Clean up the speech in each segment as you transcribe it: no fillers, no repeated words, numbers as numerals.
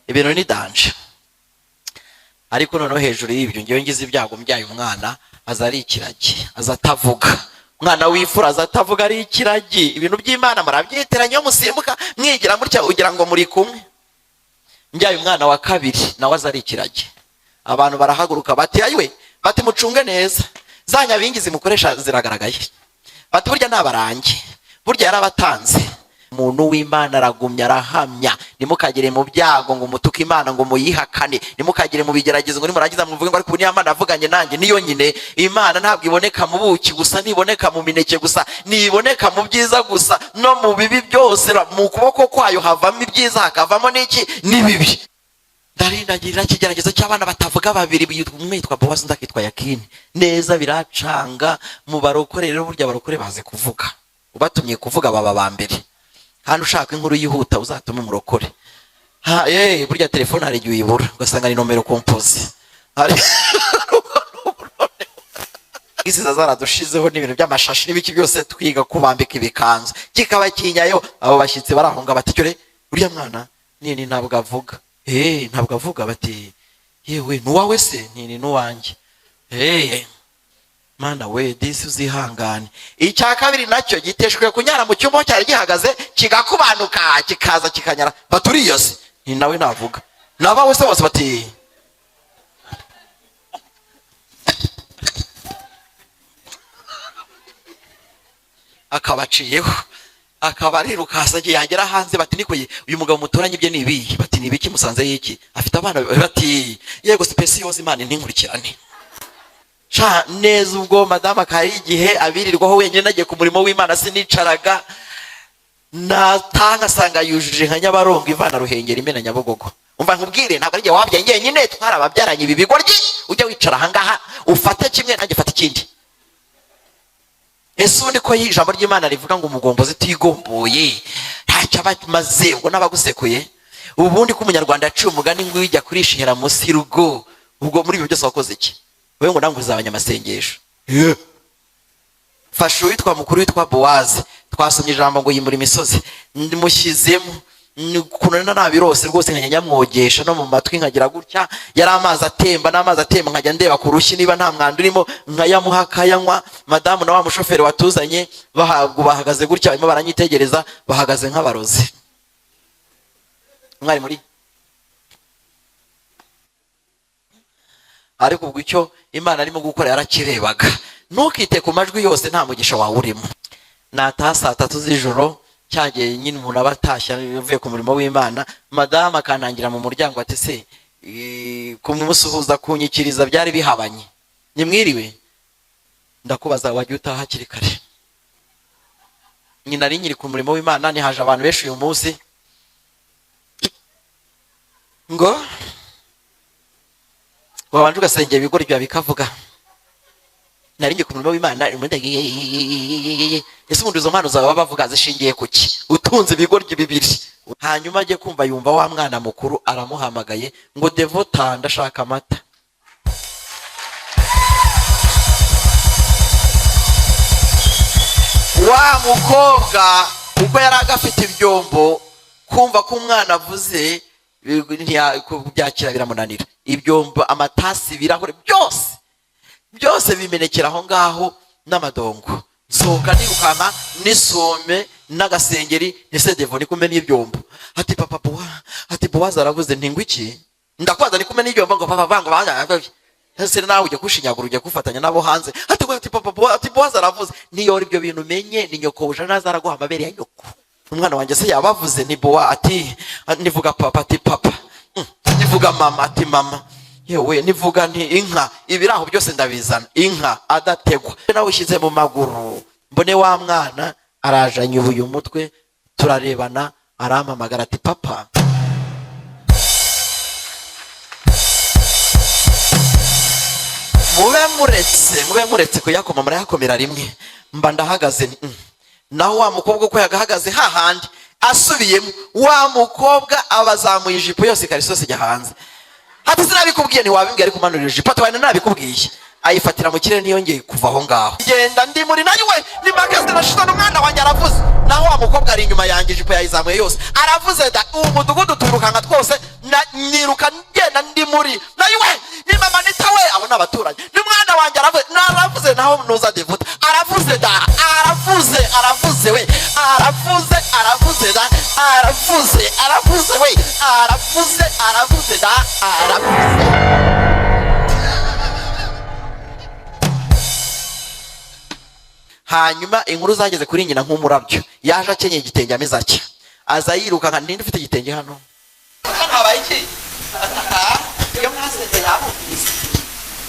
Ibintu ni danger. Ariko noneho hejuru y'ibyo, ngewe ngize ibyago mbyaye umwana aza ari ikiragi, aza atavuga. Umwana w'imfura aza atavuga, ari ikiragi. Ibintu by'Imana murabyitiranya, iyo musimbuka mwigira mutya ugira ngo muri kumwe. Mbyaye umwana wa kabiri nawe aza ari ikiragi. Abantu barahaguruka bati: "Ayiwe!" Bati: "Mucunge neza, za nyabingi zimukoresha ziragaragaye." Bati: "Burya nabarangi, burya yarabatanze." Umuntu w'Imana aragumya arahamya. Ntimukagere mu byago ngo mutuke Imana, ngo muyihakane. Ntimukagere mu bigeragezo ngo nimurangiza muvuge ngo: "Ariko ubu niyo Imana avuganye nanjye." Niyo nyine. Imana ntabwo iboneka mu buki gusa, ntiboneka mu mineke gusa, ntiboneka mu byiza gusa, no mu bibi byose. Mu kuboko kwayo havamo ibyiza, hakavamo n'iki? N'ibibi. Ndarindagirira ikigeragezo cy'abana batavuga babiri, umwe yitwa Bowazi, undi akitwa Yakini. Neza biracanga. Mu barokore rero, burya abarokore bazi kuvuga. Ubatumye kuvuga baba ba mbere. Kandi ushaka inkuru yihuta, uzatume umurokore. Ha, burya telefone hari igihe uyibura, ugasanga ni numéro composé. Hari izi zaradushizeho n'ibintu by'amashashi n'ibiki byose, twiga kubambika ibikanzu kikaba kinyayo. Abo bashyitsi barahunga bati: "Cyore uriya mwana nini ntabwo avuga." Ntabwo avuga. Bati: "Yewe, nuwawe se?" "Nini, nuwanjye." Mana we, disi uzihangane. Icya kabiri nacyo giteshwe kunyara mu cyumba aho cyari gihagaze, kigakubanuka, kikaza kikanyara. Baturiye se ni nawe navuga nabawe se? Bose bati akabaciyeho, akaba arirukansa. Agiye, yagera hanze bati: "Nikoye, uyu mugabo muturanye ibye ni ibihe?" Bati: "Ni ibiki? Musanze y'iki? Afite abana?" Bati: "Yego, spéciose, Imana ntinkurikirane." Sha neza, ubwo madamu akaba igihe abirirwaho wenyine, nagiye ku murimo w'Imana, sinicaraga. Natanga asanga yujuje nka Nyabarongo ivana Ruhengeri imena Nyabugogo. Umva nkubwire, ntabwo ari njye wabyaye njyenyine, twarababyaranye. Ibi bigoryi, ujya wicara ahangaha ufate kimwe, nanjye ufate ikindi. Ese ubundi ko ijambo ry'Imana rivuga ngo umugombozi utigomboye ntacyo aba amaze, ubwo n'abagusekuye? Ubundi ko umunyarwanda yaciye umugani ngo ujya kurisha ihera munsi y'urugo, ubwo muri ibyo byose wakoze iki wowe ngo nanguze abanyamasengesho? Fasha uwitwa mukuru witwa Bowazi. Twasomye ijambo ngo yimura imisozi. Mushyizemo ukuntu nabirose rwose, nkajya nyamwogesha no mu matwi, nkagira gutya, yari amazi atemba n'amazi atemba, nkajya ndeba ku rushyi niba nta mwanda urimo, nkayamuha akayanywa. Madamu na wa mushoferi watuzanye bahagaze gutya, barimo baranyitegereza, bahagaze nk'abarozi. Mwari muri, ariko ubwo icyo Imana arimo gukora yarakirebaga. Ntukite ku majwi yose, nta mugisha wawe urimo. Nataha saa 3 z'ijoro, cyagiye nyine umuntu aba atashye avuye ku murimo w'Imana, madamu akantangira mu muryango ati: "Se kumusuhuza, kunyikiriza byari bihabanye." Nimwiriwe, ndakubaza, wajya utaha hakiri kare. Nyina ari nyiri ku murimo w'Imana, ntihaje abantu benshi uyu munsi ngo wabanje ugasengera ibigori byawe bikavuga. Nari ngiye ku murimo w'Imana. Ese ubundi izo mpano zawe baba bavuga zishingiye ku ki, utunze ibigoryi bibiri? Hanyuma ajye kumva yumva wa mwana mukuru aramuhamagaye ngo: "Devota, ndashaka amata." Wa mukobwa ubwo yari agafite ibyombo, kumva ko umwana avuze kubyakira biramunanira. Ibyombo, amatasi, ibirahure byose byose bimenekera aho ngaho n'amadongo. Nsohoka nirukanka n'isume n'agasengeri. Ese Devo, ni kumwe n'ibyombo? Ati: "Papa Bowa," ati: "Bowazi aravuze." Nti: "Ngo iki? Ndakwaza, ni kumwe n'ibyombo?" Ngo: "Papa vango banga." Ese nawe ujya kushinyagura, ujya kufatanya nabo hanze? Ati ngo, ati: "Papa Bowa," ati: "Bowazi aravuze." Niyora ibyo bintu, umenye ni nyokobuja naza araguha amabere ya nyoko. Umwana wanjye se yabavuze? Ni Bowa. Ati: "Nivuga papa." Ati: "Papa." Nivuga mama. Ati: "Mama." Yewe, nivuga nti inka, ibiraho byose ndabizana, inka adategwa nawe ushyize mu maguru. Mbone wa mwana araje, anyubuye umutwe, turarebana, arampamagara ati: "Papa." Mube muretse, mube muretse kuyakoma, murayakomera rimwe. Mba ndahagaze. Naho wa mukobwa uko yagahagaze hahandi asubiyemo, wa mukobwa abazamuye ijipo yose, ikariso yose ijya hanze. Ati: "Sinabikubwiye?" Ntiwabimbwiye, ariko umanurira ijipo. Ati: "Wenda nabikubwiye." Ayifatira mu kirere, ntiyongeye kuva aho ngaho. Genda ndi muri nayo we ni magaze na umwana wanjye aravuze. Naho wa mukobwa ari inyuma yanjye, ijipo yayizamuye yose, aravuze da. Uwo mudugudu twirukanka twose, niruka ngenda ndi muri nayo we ni mama nita we. Abo ni abaturanyi. Ni mwana wanjye aravuze, naravuze. Naho nuza devuta aravuze da, aravuze, aravuze we, aravuze, aravuze da, aravuze, aravuze we, aravuze, aravuze da, aravuze. Hanyuma inkuru zageze kuri nyina nk'umurabyo. Yaje akenyeye igitenge, ameze atya, aza yirukanka. Ninde ufite igitenge hano? Habaye iki? Iyo mwaseze yabumvise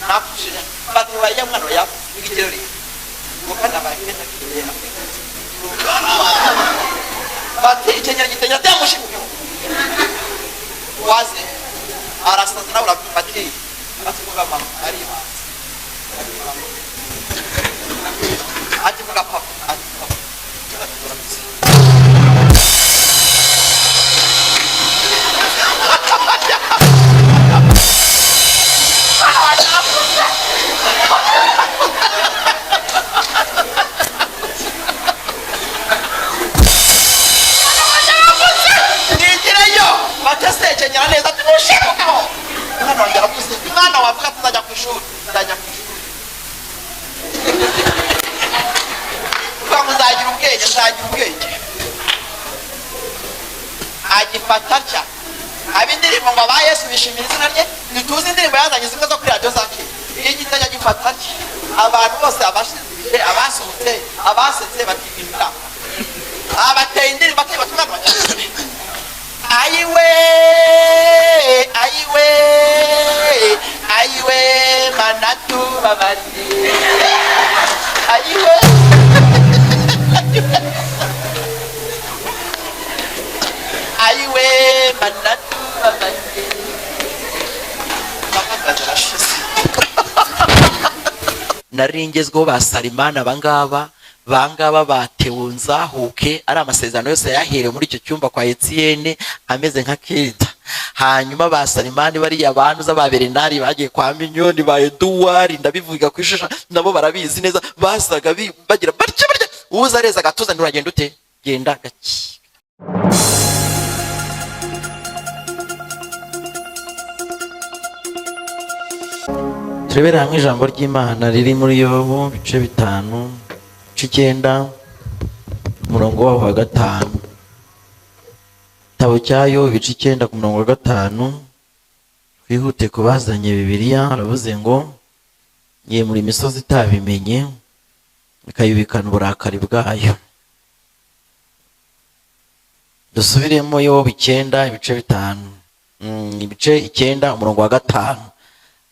napfushije bati bajya mwana yavuze ikirori ngo kandi abaye bati ikenyera igitenge ati yamushimuke waze arasaza nawe urabyumva. Ati ativuga mama aribanze, ati vuga papa, ati papa. Ati, nigireyo batesekenyera neza. Ati mushimukeho umwana wanjye aravuze. Umwana wavuga ati nzajya ku ishuri, nzajya ku ishuri. Uvuga ngo nzagira ubwenge, nzagira ubwenge. Agifata atya, aba indirimbo ngo aba Yesu bishimira izina rye. Ntituzi indirimbo yazanye, zimwe zo kuri radiyo za kera. Iyo igitanya agifata atya, abantu bose, abashinzwe, abasohotse, abasetse, bakibwira abateye indirimbo ateye bati umwana wanjye, ayiwe, ayiwe, ayiwe, mana tubabarire, ayiwe, ayiwe, mana tubabarire. Zirashize. Nari ngezweho ba Sarimana, abangaba bangaba batewe nzahuke, ari amasezerano yose yaherewe muri icyo cyumba kwa Etienne, ameze nka Kirida. Hanyuma ba Salimani bariya bantu ba Bernard bagiye kwa Minyoni, ba Eduard, ndabivuga ku ishusho, nabo barabizi neza. Basaga bagira batya batya, uza areza agatuza, nturagenda ute, genda gake. Turebere hamwe ijambo ry'Imana riri muri Yobu, ibice 5, ibice 9, umurongo waho wa 5. Igitabo cya Yobu, ibice 9, ku murongo wa 5. Twihute ku bazanye Bibiliya. Aravuze ngo yimura imisozi itabimenye, ikayubikana uburakari bwayo. Dusubiremo Yobu 9, ibice 5, ibice 9, umurongo wa 5.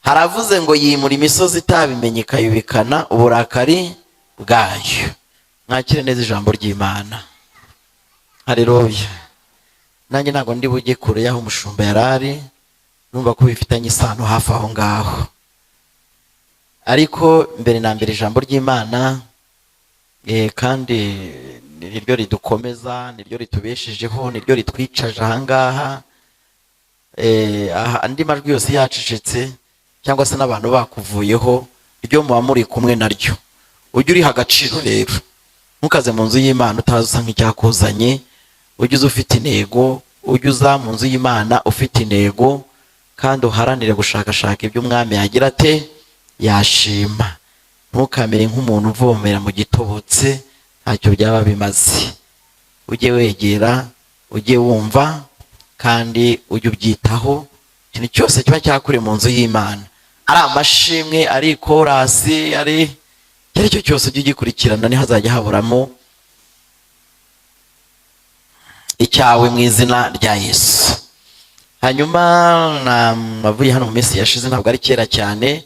Haravuze ngo yimura imisozi itabimenye, ikayubikana uburakari bwayo. Mwakire neza ijambo ry'Imana. Haleluya. Nanjye ntabwo ndi bujye kure y'aho umushumba yari ari, numva ko bifitanye isano hafi aho ngaho. Ariko mbere na mbere ijambo ry'Imana, kandi niryo ridukomeza, niryo ritubeshejeho, niryo ritwicaje ahangaha. Aha andi majwi yose yacecetse cyangwa se n'abantu bakuvuyeho, ryo muba muri kumwe naryo, ujye uriha agaciro. Rero ntukaze mu nzu y'Imana utazi usa nk'icyakuzanye. Ujye uza ufite intego, ujye uza mu nzu y'Imana ufite intego, kandi uharanire gushakashaka ibyo umwami yagira ate, yashima. Ntukamere nk'umuntu uvomera mu gitobotse, ntacyo byaba bimaze. Ujye wegera, ujye wumva, kandi ujye ubyitaho. Ikintu cyose kiba cyakuriye mu nzu y'Imana, ari amashimwe, ari ikorasi, ari icyo ari cyo cyose, ujye ugikurikirana, ntihazajya haburamo icyawe mu izina rya Yesu. Hanyuma navuye hano mu minsi yashize, ntabwo ari kera cyane.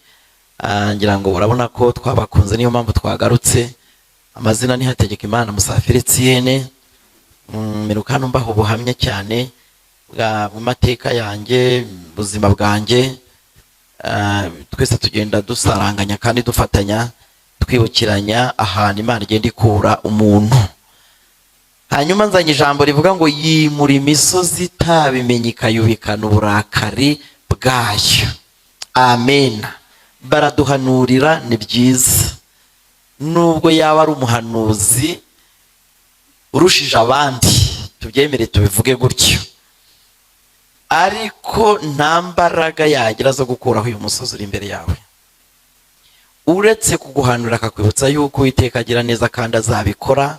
Ngira ngo urabona ko twabakunze, niyo mpamvu twagarutse. Amazina ni Hategekimana Musafiri Etienne. Mperuka hano mbaha ubuhamya cyane bwa mu mateka yanjye, ubuzima bwanjye. Twese tugenda dusaranganya kandi dufatanya, twibukiranya ahantu Imana igenda ikura umuntu. Hanyuma nzanye ijambo rivuga ngo yimura imisozi itabimenye, ikayubikana uburakari bwayo. Amen. Baraduhanurira, ni byiza, nubwo yaba ari umuhanuzi urushije abandi, tubyemere tubivuge gutyo, ariko nta mbaraga yagira zo gukuraho uyu musozi uri imbere yawe, uretse kuguhanura akakwibutsa yuko Uwiteka agira neza kandi azabikora,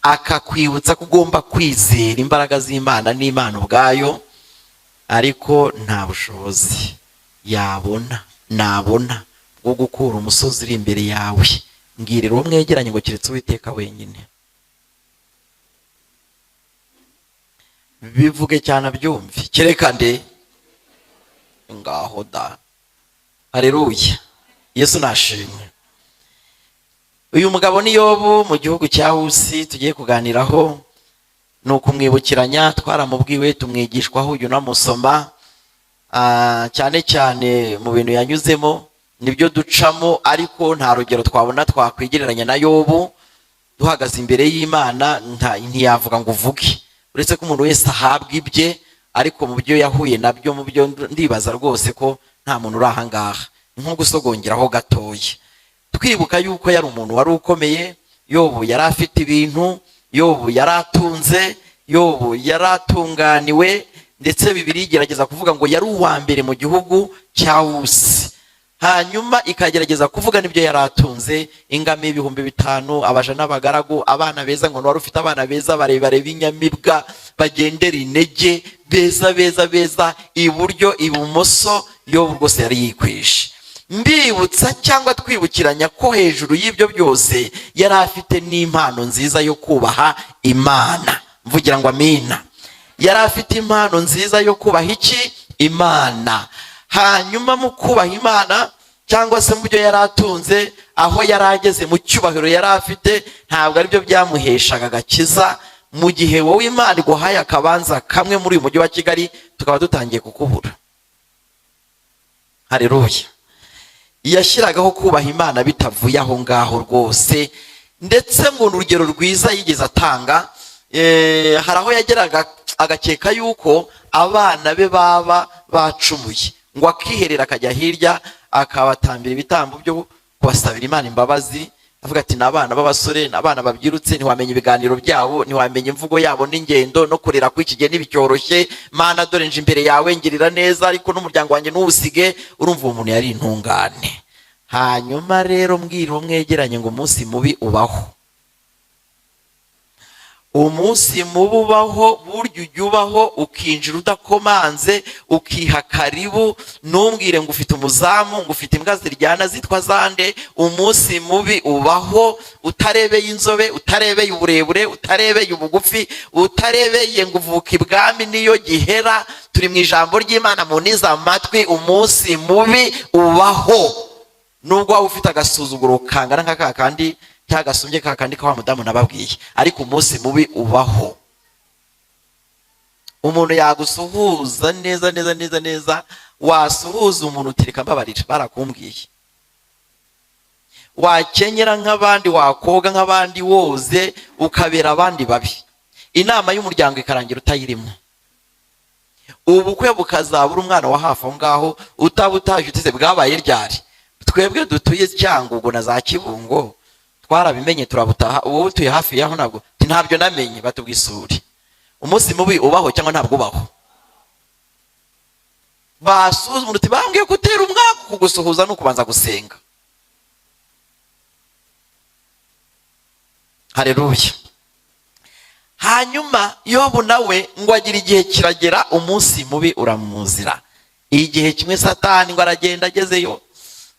akakwibutsa ko ugomba kwizera imbaraga z'Imana n'Imana ubwayo. Ariko nta bushobozi yabona nabona bwo gukura umusozi uri imbere yawe. Mbwirira uwo mwegeranye ngo keretse Uwiteka wenyine. Bivuge cyane abyumve. Kereka nde? Ngaho da! Hareruya! Yesu nashimwe. Uyu mugabo ni Yobu mu gihugu cya Usi tugiye kuganiraho. Ni ukumwibukiranya, twaramubwiwe, tumwigishwaho, uyu unamusoma cyane cyane mu bintu yanyuzemo nibyo ducamo, ariko nta rugero twabona twakwigereranya na Yobu. Duhagaze imbere y'Imana, ntiyavuga ngo uvuge, uretse ko umuntu wese ahabwa ibye, ariko mu byo yahuye nabyo, mu byo ndibaza rwose ko nta muntu uri aha ngaha, nko gusogongeraho gatoya, twibuka yuko yari umuntu wari ukomeye. Yobu yari afite ibintu, Yobu yari atunze, Yobu yari atunganiwe, ndetse Bibiliya igerageza kuvuga ngo yari uwa mbere mu gihugu cya Usi. Hanyuma ikagerageza kuvuga n'ibyo yari atunze: ingamiya 5000, abaja n'abagaragu, abana beza, ngo wari ufite abana beza barebare b'inyamibwa, bagendera intege, beza beza beza, iburyo ibumoso. Yobu rwose yari yikwije. Mbibutsa cyangwa twibukiranya ko hejuru y'ibyo byose yari afite n'impano nziza yo kubaha Imana. Mvugira ngo amina. Yari afite impano nziza yo kubaha iki? Imana. Hanyuma mu kubaha Imana, cyangwa se mu byo yari atunze, aho yari ageze, mu cyubahiro yari afite, ntabwo aribyo byamuheshaga agakiza. Mu gihe wowe Imana iguhaye akabanza kamwe muri uyu mujyi wa Kigali, tukaba dutangiye kukubura. Hareruya! Yashyiragaho kubaha Imana bitavuye aho ngaho rwose. Ndetse ngo urugero rwiza yigeze atanga, hari aho yageraga agakeka yuko abana be baba bacumuye, ngo akiherera akajya hirya akabatambira ibitambo byo kubasabira Imana imbabazi, avuga ati: "Ni abana b'abasore, ni abana babyirutse, ntiwamenya ibiganiro byabo, ntiwamenya imvugo yabo n'ingendo no kurera kw'iki gihe ntibicyoroshye. Mana, dore nje imbere yawe, ngirira neza, ariko n'umuryango wanjye ntuwusige." Urumva uwo muntu yari intungane. Hanyuma rero mbwira uwo mwegeranye ngo umunsi mubi ubaho. Umunsi mubi ubaho. Burya ujya ubaho ukinjira udakomanze, ukiha karibu. Ntumbwire ngo ufite umuzamu, ngo ufite imbwa ziryana zitwa zande. Umunsi mubi ubaho utarebeye inzobe, utarebeye uburebure, utarebeye ubugufi, utarebeye ngo uvuka ibwami niyo gihera. Turi mu ijambo ry'Imana, munize amatwi. Umunsi mubi ubaho, nubwo waba ufite agasuzuguro kangana nka ka kandi cyangwa gasumbye ka kandi ka wa mudamu nababwiye, ariko umunsi mubi ubaho. Umuntu yagusuhuza neza neza neza neza, wasuhuza umuntu utirika mbabarira, barakumbwiye. Wakenyera nk'abandi, wakoga nk'abandi, woze ukabera abandi babi, inama y'umuryango ikarangira utayirimo, ubukwe bukazabura umwana wa hafi aho ngaho, utaba utaje uteze bwabaye ryari? Twebwe dutuye Cyangugu na za Kibungo twarabimenye, turabutaha. Ubu utuye hafi yaho ntabwo ntabyo namenye, batubwisuri. Umunsi mubi ubaho cyangwa ntabwo ubaho? Basuzuma uti bambwiye gutera umwaka, kugusuhuza ni ukubanza gusenga. Hareruya! Hanyuma Yobu nawe ngo agira igihe kiragera, umunsi mubi uramuzira. Igihe kimwe Satani ngo aragenda, agezeyo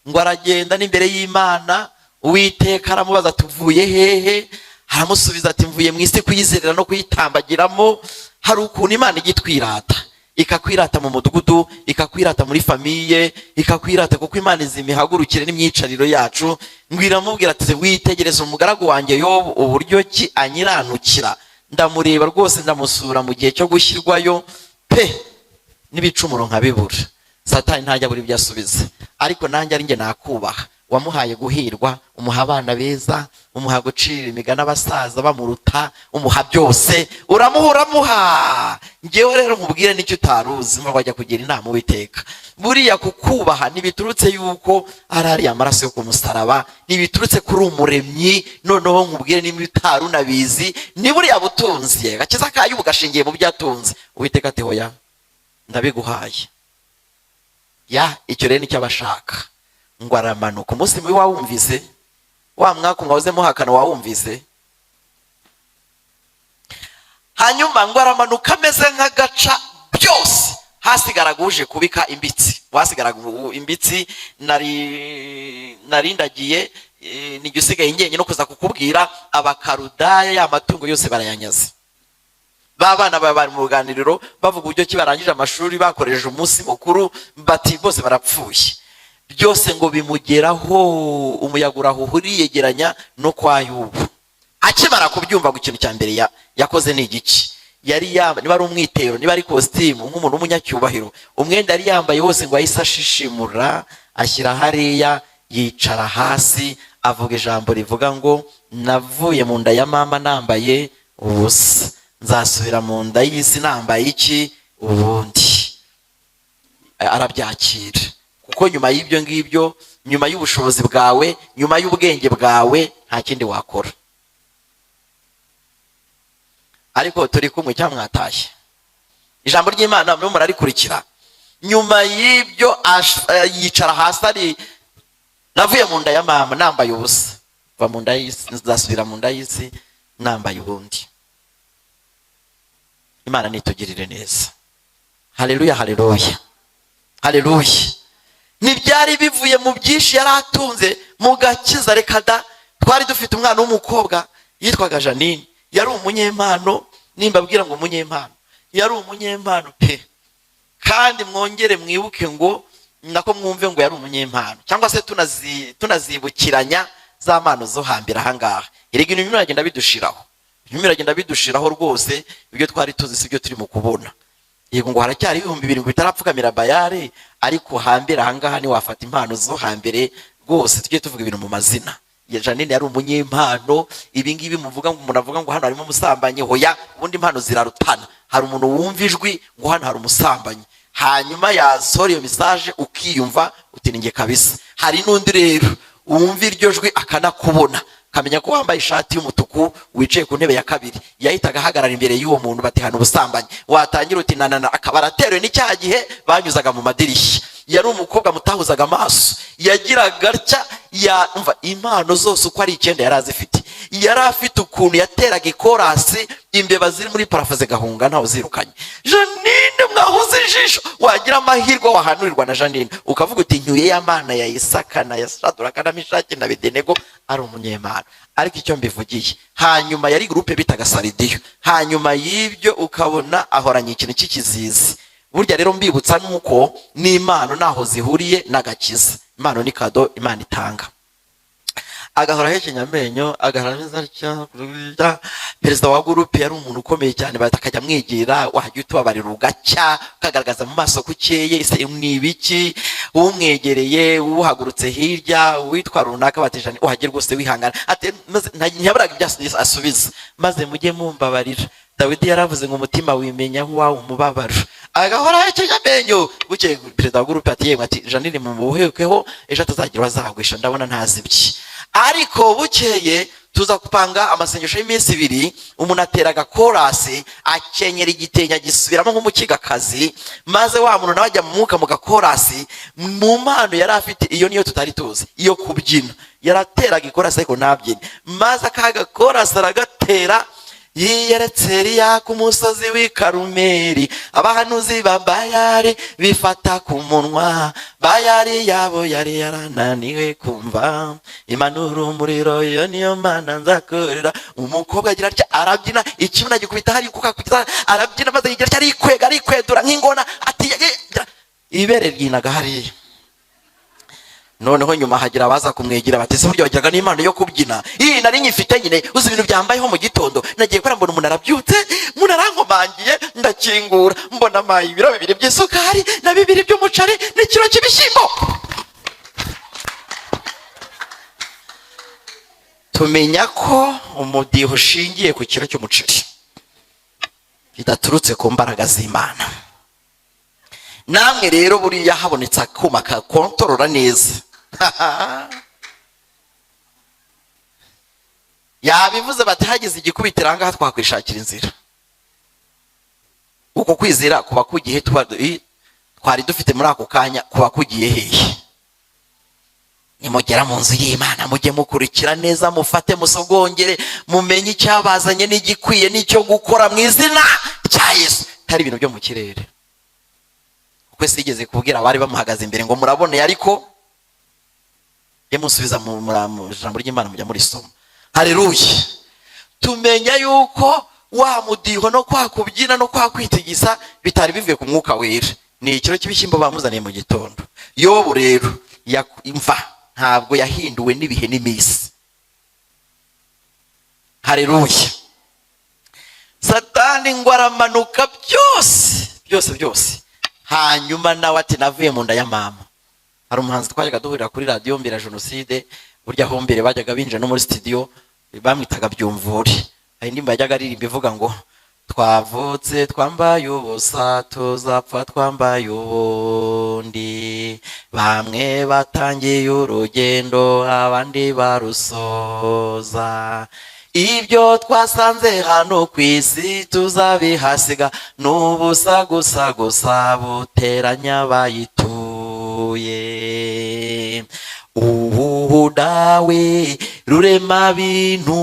ngo aragenda n'imbere y'Imana. Uwiteka aramubaza ati: "Uvuye hehe?" Aramusubiza ati: "Mvuye mu isi kuyizerera no kuyitambagiramo." Hari ukuntu Imana ijya itwirata, ikakwirata mu mudugudu, ikakwirata muri famille, ikakwirata, kuko Imana izi imihagurukire n'imyicariro yacu. Ngo iramubwira ati: "Witegereze umugaragu wanjye Yobu, uburyo ki anyiranukira. Ndamureba rwose, ndamusura mu gihe cyo gushyirwayo pe, n'ibicumuro nkabibura." Satani ntajya abura ibyo asubiza, ariko nanjye ari njye nakubaha. Wamuhaye guhirwa, umuha abana beza, umuha gucira imigani abasaza bamuruta, umuha byose, uramuha, uramuha. Ngewe rero nkubwire n'icyo utaruzi, mva wajya kugira inama Uwiteka. Buriya kukubaha ntibiturutse yuko ari ariya maraso yo ku musaraba, ntibiturutse kuri umuremyi. Noneho nkubwire niba utari unabizi, ni buriya butunzi. Agakiza kayo ubu gashingiye mu byo atunze. Uwiteka ati: "Hoya, ndabiguhaye." Ya, icyo rero nicyo abashaka. Ngo aramanuka umunsi mubi. Wawumvise wa mwaka mwahoze muhakana? Wawumvise? Hanyuma ngo aramanuka ameze nk'agaca byose, hasigaraga uje kubika imbitsi, wasigaraga imbitsi. Nari narindagiye, nijye usigaye njyenyine no kuza kukubwira. Abakarudaya ya matungo yose barayanyaze. Ba bana baba bari mu ruganiriro bavuga uburyo ki barangije amashuri, bakoresheje umunsi mukuru, bati bose barapfuye. Byose ngo bimugeraho, umuyaga urahuha uriyegeranya no kwa Yubu. Akimara kubyumva, ngo ikintu cya mbere yakoze ni igiki? Yari yambaye, niba ari umwitero, niba ari kositimu, nk'umuntu w'umunyacyubahiro, umwenda yari yambaye wose ngo yahise ashishimura ashyira hariya, yicara hasi, avuga ijambo rivuga ngo: "Navuye mu nda ya mama nambaye ubusa, nzasubira mu nda y'isi nambaye iki ubundi?" Arabyakira, kuko nyuma y'ibyo ngibyo, nyuma y'ubushobozi bwawe, nyuma y'ubwenge bwawe, nta kindi wakora. Ariko turi kumwe cyangwa mwatashye? Ijambo ry'Imana murimo murarikurikira? Nyuma y'ibyo yicara hasi, ari: "Navuye mu nda ya mama nambaye ubusa, va mu nda y'isi, nzasubira mu nda y'isi nambaye ubundi." Imana nitugirire neza. Haleluya, haleluya, haleluya! Ntibyari bivuye mu byinshi yari atunze mu gakiza, reka da. Twari dufite umwana w'umukobwa yitwaga Janine, yari umunyempano. Nimbabwira ngo umunyempano, yari umunyempano pe. Kandi mwongere mwibuke ngo, nako mwumve ngo yari umunyempano, cyangwa se tunazibukiranya za mpano zo hambere ahangaha. Erega ibintu biragenda bidushiraho, ibintu biragenda bidushiraho rwose. Ibyo twari tuzi si byo turimo kubona. Yego, ngo haracyari 7000 bitarapfukamira Bayari, ariko hambere ahangaha ntiwafata impano zo hambere rwose. Tujye tuvuga ibintu mu mazina. Ya Janine yari umunyempano. Ibi ngibi muvuga ngo umuntu avuga ngo hano harimo umusambanyi, hoya. Ubundi impano zirarutana. Hari umuntu wumva ijwi ngo hano hari umusambanyi, hanyuma yasohora iyo message ukiyumva uti: "Ni njye kabisa." Hari n'undi rero wumva iryo jwi akanakubona, akamenya ko wambaye ishati y'umutuku, wicaye ku ntebe ya kabiri. Yahitaga ahagarara imbere y'uwo muntu, bati: "Hano ubusambanyi." Watangira uti: "Nanana," akaba araterewe n'icyaha gihe banyuzaga mu madirishya. Yari umukobwa mutahuzaga amaso, yagiraga atya, yumva impano zose uko ari icyenda yari azifite. Yari afite ukuntu yateraga ikorasi, imbeba ziri muri plafond zigahunga ntawe uzirukanye. Janine mwahuze ijisho, wagira amahirwe wahanurirwa na Janine, ukavuga uti: "Ncyuye ya Mana ya Isaka na ya Saduraka na Mishaki na Bedenego." Ari umunyemana. Ariko icyo mbivugiye, hanyuma yari groupe bitaga Saridiyo. Hanyuma y'ibyo ukabona ahoranye ikintu cy'ikizizi. Burya rero mbibutsa nuko n'impano ntaho zihuriye n'agakiza. Impano ni cadeau Imana itanga. Agahora ahekenya amenyo, agahora ameze atya. Perezida wa groupe yari umuntu ukomeye cyane, bahita akajya amwigira: "Wajya utubabarira ugacya, ukagaragaza mu maso ko ukeye, ese ni ibiki?" Umwegereye, uhagurutse hirya witwa runaka, batijana: "Wajya rwose wihangana." Ati maze ntiyaburaga ibyo asubiza. "Maze mujye mumbabarira, Dawidi yaravuze ngo umutima wimenya wawe umubabaro." Agahora ahekenya amenyo. Bukeye perezida wa groupe ati: "Yemwe," ati, "Janine mumuhekeho, ejo atazagira azagwisha, ndabona ntazi ibye." Ariko bukeye tuza gupanga amasengesho y'iminsi 2, umuntu atera agakorasi, akenyera igitenge, agisubiramo nk'umukigakazi, maze wa muntu nawe ajya mu mwuka mu gakorasi. Mu mpano yari afite, iyo niyo tutari tuzi, iyo kubyina. Yarateraga ikorasi ariko ntabyine, maze aka gakorasi aragatera: "Yiyeretse Eliya ku musozi w'i Karumeli, abahanuzi ba Bayari bifata ku munwa, Bayari yabo yari yarananiwe kumva, imanura umuriro, iyo niyo Mana nzakorera." Umukobwa agira atya arabyina, ikibuno agikubita hari kuka, arabyina, maze yigira atya arikwega, arikwedura nk'ingona, ati ibere ryinaga hariya. Noneho nyuma hagira abaza kumwegera bati: "Ese burya wagiraga n'impano yo kubyina?" "Iyi nari nyifite nyine. Uzi ibintu byambayeho mu gitondo? Nagiye kubona mbona umuntu arabyutse, umuntu arankomangiye, ndakingura, mbona amaye ibiro 2 by'isukari na 2 by'umuceri n'ikiro cy'ibishyimbo." Tumenya ko umudiho ushingiye ku kiro cy'umuceri bidaturutse ku mbaraga z'Imana. Namwe rero, buriya habonetse akuma kakontorora neza, yabivuze bati hagize igikubitiro ahangaha twakwishakira inzira. Uko kwizera kuba kugiye twari dufite muri ako kanya kuba kugiye hehe? Nimugera mu nzu y'Imana, mujye mukurikira neza, mufate, musogongere, mumenye icyabazanye n'igikwiye n'icyo gukora mu izina rya Yesu, atari ibintu byo mu kirere. Kuko yigeze kubwira abari bamuhagaze imbere ngo muraboneye, ariko ye musubiza mu ijambo ry'Imana, mujya murisoma. Hareruye! Tumenya yuko wa mudiho no kwa kubyina no kwa kwitigisa bitari bivuye ku Mwuka Wera, ni ikiro cy'ibishyimbo bamuzaniye mu gitondo. Yobu rero imva ntabwo yahinduwe n'ibihe n'iminsi. Hareruye! Satani ngo aramanuka, byose byose byose, hanyuma nawe ati navuye mu nda ya mama. Hari umuhanzi twajyaga duhurira kuri radiyo mbere ya jenoside, burya aho mbere bajyaga binjira no muri studio, bamwitaga Byumvuri. Hari indirimbo yajyaga aririmba ivuga ngo twavutse twambaye ubusa, tuzapfa twambaye ubundi, bamwe batangiye urugendo, abandi barusoza, ibyo twasanze hano ku isi tuzabihasiga, n'ubusa gusa gusa buteranya bayituye. Ubu dawe rurema bintu,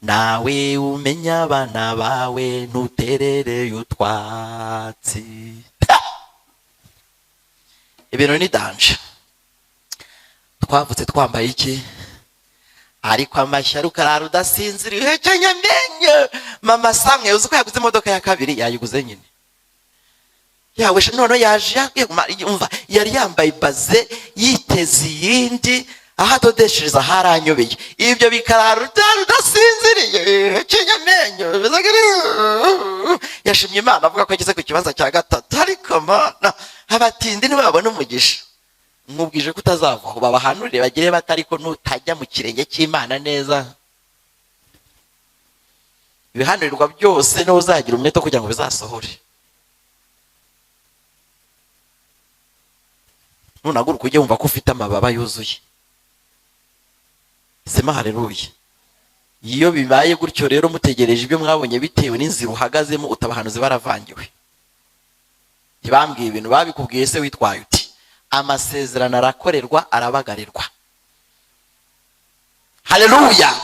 nawe umenya abana bawe, ntuterereye utwatsi. Ibintu ni danger. Twavutse twambaye iki? Ariko amashyari, ukarara udasinziriye, uhekenya amenyo. Mama Samwe, uzi ko yaguze imodoka ya kabiri? Yayiguze nyine yawe. None yaje, umva, yari yambaye baze, yiteze iyindi, aho adodeshereza haranyobeye. Ibyo bikarara udasinziriye, uhekenya amenyo. Yashimye Imana avuga ko ageze ku kibanza cya gatatu. Ariko Mana, abatindi ntibabona umugisha. Nkubwije ko utazavaho, babahanurire bagire bate, ariko nutajya mu kirenge cy'Imana neza, ibihanurirwa byose niwe uzagira umwete kugira ngo bizasohore. Nunaguruka, ujye wumva ko ufite amababa yuzuye. Sema haleluya! Iyo bibaye gutyo rero, mutegereje ibyo mwabonye bitewe n'inzira uhagazemo, utabahanuzi baravangiwe, ntibambwiye ibintu babikubwiye se witwaye uti amasezerano arakorerwa, arabagarirwa. Haleluya!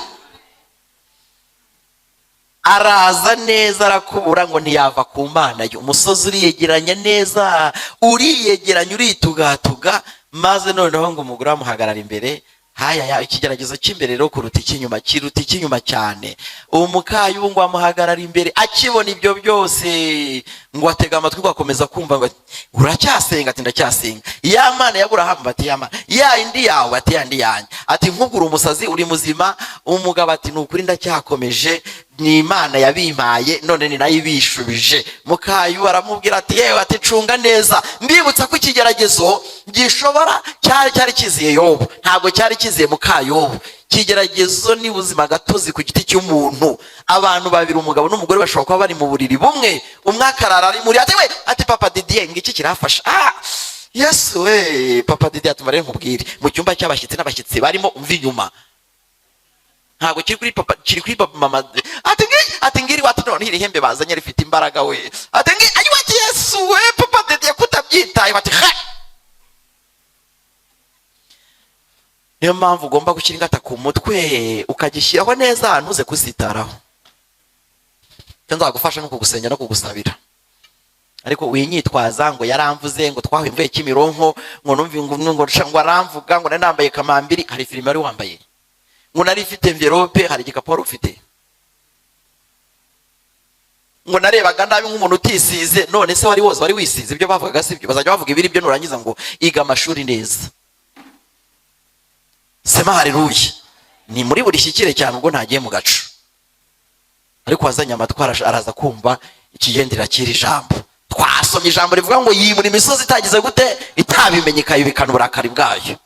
Araza neza, arakubura ngo ntiyava ku Mana ye. Umusozi uriyegeranya neza, uriyegeranya, uritugatuga, maze noneho ngo umugore amuhagarara imbere. Haya, ikigeragezo cy'imbere rero kuruta icy'inyuma, kiruta icy'inyuma cyane. Umukayu ngo amuhagarara imbere, akibona ibyo byose, ngo atega amatwi, ngo akomeza kumva ngo uracyasenga? Ati ndacyasenga. Ya Mana ya Burahamu? Ati ya Mana ya indi yawe? Ati ya indi yanjye. Ati nkugura umusazi, uri muzima? Umugabo ati ni ukuri ndacyakomeje, ni Imana yabimpaye, none ni nayo ibishubije. Mukayu aramubwira ati yewe, ati cunga neza. Mbibutsa ko ikigeragezo gishobora cyari kiziye Yobu, ntabwo cyari kiziye mukayobu. Ikigeragezo ni ubuzima gatozi ku giti cy'umuntu. Abantu babiri, umugabo n'umugore, bashobora kuba bari mu buriri bumwe, umwe akarara ari muri, ati we, ati papa Didier, ngiki kirafasha. Ah Yesu we! Papa Didier ati rero nkubwire, mu cyumba cy'abashyitsi n'abashyitsi barimo, umva inyuma, ntabwo kiri kuri papa, kiri kuri papa mama. Ati ngi, ati ngiri wati, none iri hembe bazanye rifite imbaraga we. Ati ngi ayi wati, Yesu we, papa Didier kutabyitaye? Ati ha, niyo mpamvu ugomba gushyira ingata ku mutwe, ukagishyiraho neza, ntuze kuzitaraho. Icyo nzagufasha ni ukugusengera no kugusabira, ariko winyitwaza ngo yaramvuze, ngo twahuye mvuye Kimironko, ngo numve ngo aramvuga, ngo nari nambaye kamambiri, hari filime wari wambaye, ngo nari ifite envelope, hari igikapu wari ufite, ngo narebaga nabi nk'umuntu utisize. None se wari wose wari wisize? Ibyo bavugaga si byo, bazajya bavuga ibiri byo. Nurangiza ngo iga amashuri neza. Sema haleluya! Ni muri buri shyikire cyane, ubwo ntagiye mu gacu, ariko wazanye amatwi araza kumva ikigendera cy'iri jambo. Twasomye ijambo rivuga ngo yimura imisozi itagize gute, itabimenye, ikayibikana uburakari bwayo.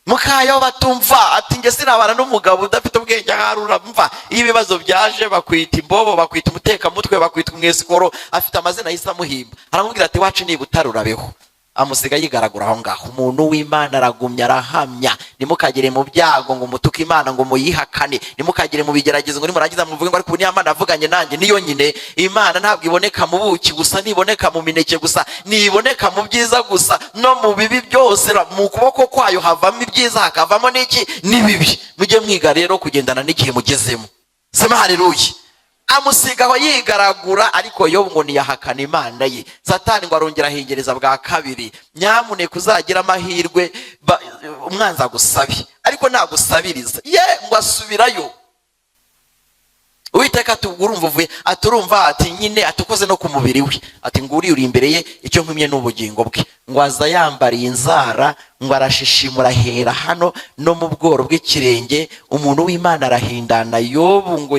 Mukayo batumva ati: "Njye sinabana n'umugabo udafite ubwenge." Ahari uramva, iyo ibibazo byaje bakwita imbobo, bakwita umutekamutwe, bakwita umwesikoro. Afite amazina yahise amuhimba. Aramubwira ati: "Wacu niba utarurabeho." Amusiga yigaragura aho ngaho. Umuntu w'Imana aragumya arahamya. Ntimukagere mu byago ngo mutuke Imana, ngo muyihakane. Ntimukagere mu bigeragezo ngo nimurangiza muvuge ngo: "Ariko ubu niyo Imana avuganye nanjye niyo nyine." Imana ntabwo iboneka mu buki gusa, ntiboneka mu mineke gusa, ntiboneka mu byiza gusa, no mu bibi byose. Mu kuboko kwayo havamo ibyiza, hakavamo n'iki? N'ibibi. Mujye mwiga rero kugendana n'igihe mugezemo. Sema haleluya. Amusiga aho yigaragura, ariko Yobu ngo ntiyahakana Imana ye. Satani ngo arongera ahengereza bwa kabiri. Nyamuneka uzagira amahirwe umwanzi agusabe, ariko nagusabiriza ye. Ngo asubirayo. Uwiteka ati: "Urumva uvuye?" Ati: "Urumva." Ati: "Nyine." Ati: "Ukoze no ku mubiri we." Ati: "Nguriya uri imbere ye, icyo nkumye ni ubugingo bwe." Ngo aza yambariye inzara, ngo arashishimura ahera hano no mu bworo bw'ikirenge. Umuntu w'Imana arahindana. Yobu ngo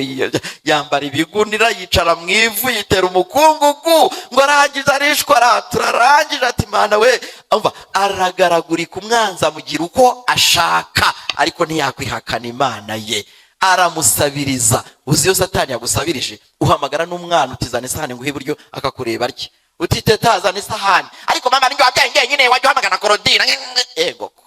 yambara ibigunira, yicara mu ivu, yitera umukungugu. Ngo arangiza arishwa, aratura, arangije ati: "Mana we." Umva, aragaragurika, umwanzi amugira uko ashaka, ariko ntiyakwihakana Imana ye. Aramusabiriza. Uzi iyo Satani yagusabirije, uhamagara n'umwana utizana isahani nguhe iburyo, akakureba atya, utiteta zana isahani. "Ariko mama, ninjye wabyaye njyenyine, wajya uhamagara Korodina." Ego ko,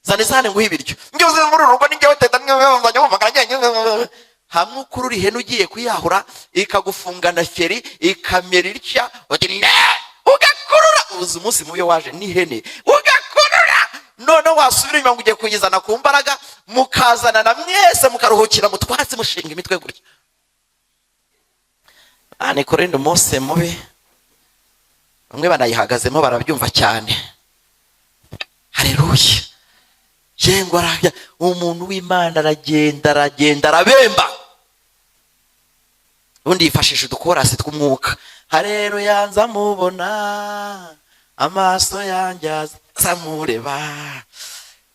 zana isahani nguhe ibiryo. Njye uzi muri uru rugo ninjye teta, nzajya uhamagara njyenyine. Hamwe ukurura ihene ugiye kuyahura, ikagufungana feri, ikamera itya, uti ne, ugakurura. Uzi umunsi mubi waje n'ihene, ugakurura, noneho wasubira inyuma ngo ugiye kuyizana ku mbaraga, mukazana na mwese, mukaruhukira mu twatsi, mushinga imitwe gutya. Ni kurinde umunsi mubi. Bamwe banayihagazemo barabyumva cyane. Hareruya. Yengwa arajya, umuntu w'Imana aragenda, aragenda, arabemba. Ubundi yifashisha udukorasi tw'umwuka. Hareruya, nzamubona, amaso yanjye azamureba,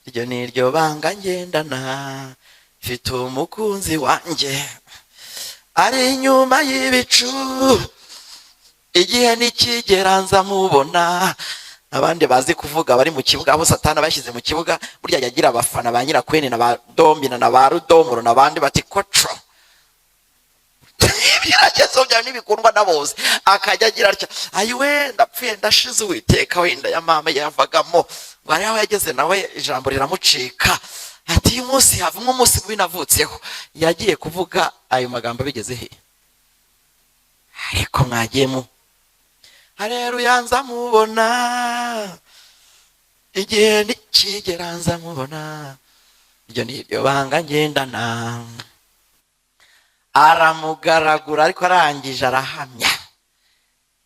iryo ni ryo banga ngendana. Mfite umukunzi wanjye ari inyuma y'ibicu, igihe nikigera nzamubona. Abandi bazi kuvuga bari mu kibuga, abo Satani bashyize mu kibuga. Burya yagira abafana ba Nyirakwene na ba Domina na ba Rudomoro n'abandi bati: "Koco, ibigeragezo byawe ntibikundwa na bose." Akajya agira atya: "Ayiwe, ndapfuye, ndashize, Uwiteka wenda ya mama yavagamo." Ngo hari aho yageze nawe ijambo riramucika, ati: "Uyu munsi havamo umunsi mubi navutseho." Yagiye kuvuga ayo magambo bigeze he? Ariko mwagiye mu hareruya, nzamubona, igihe nikigera nzamubona, iryo ni iryo banga ngendana. Aramugaragura, ariko arangije arahamya.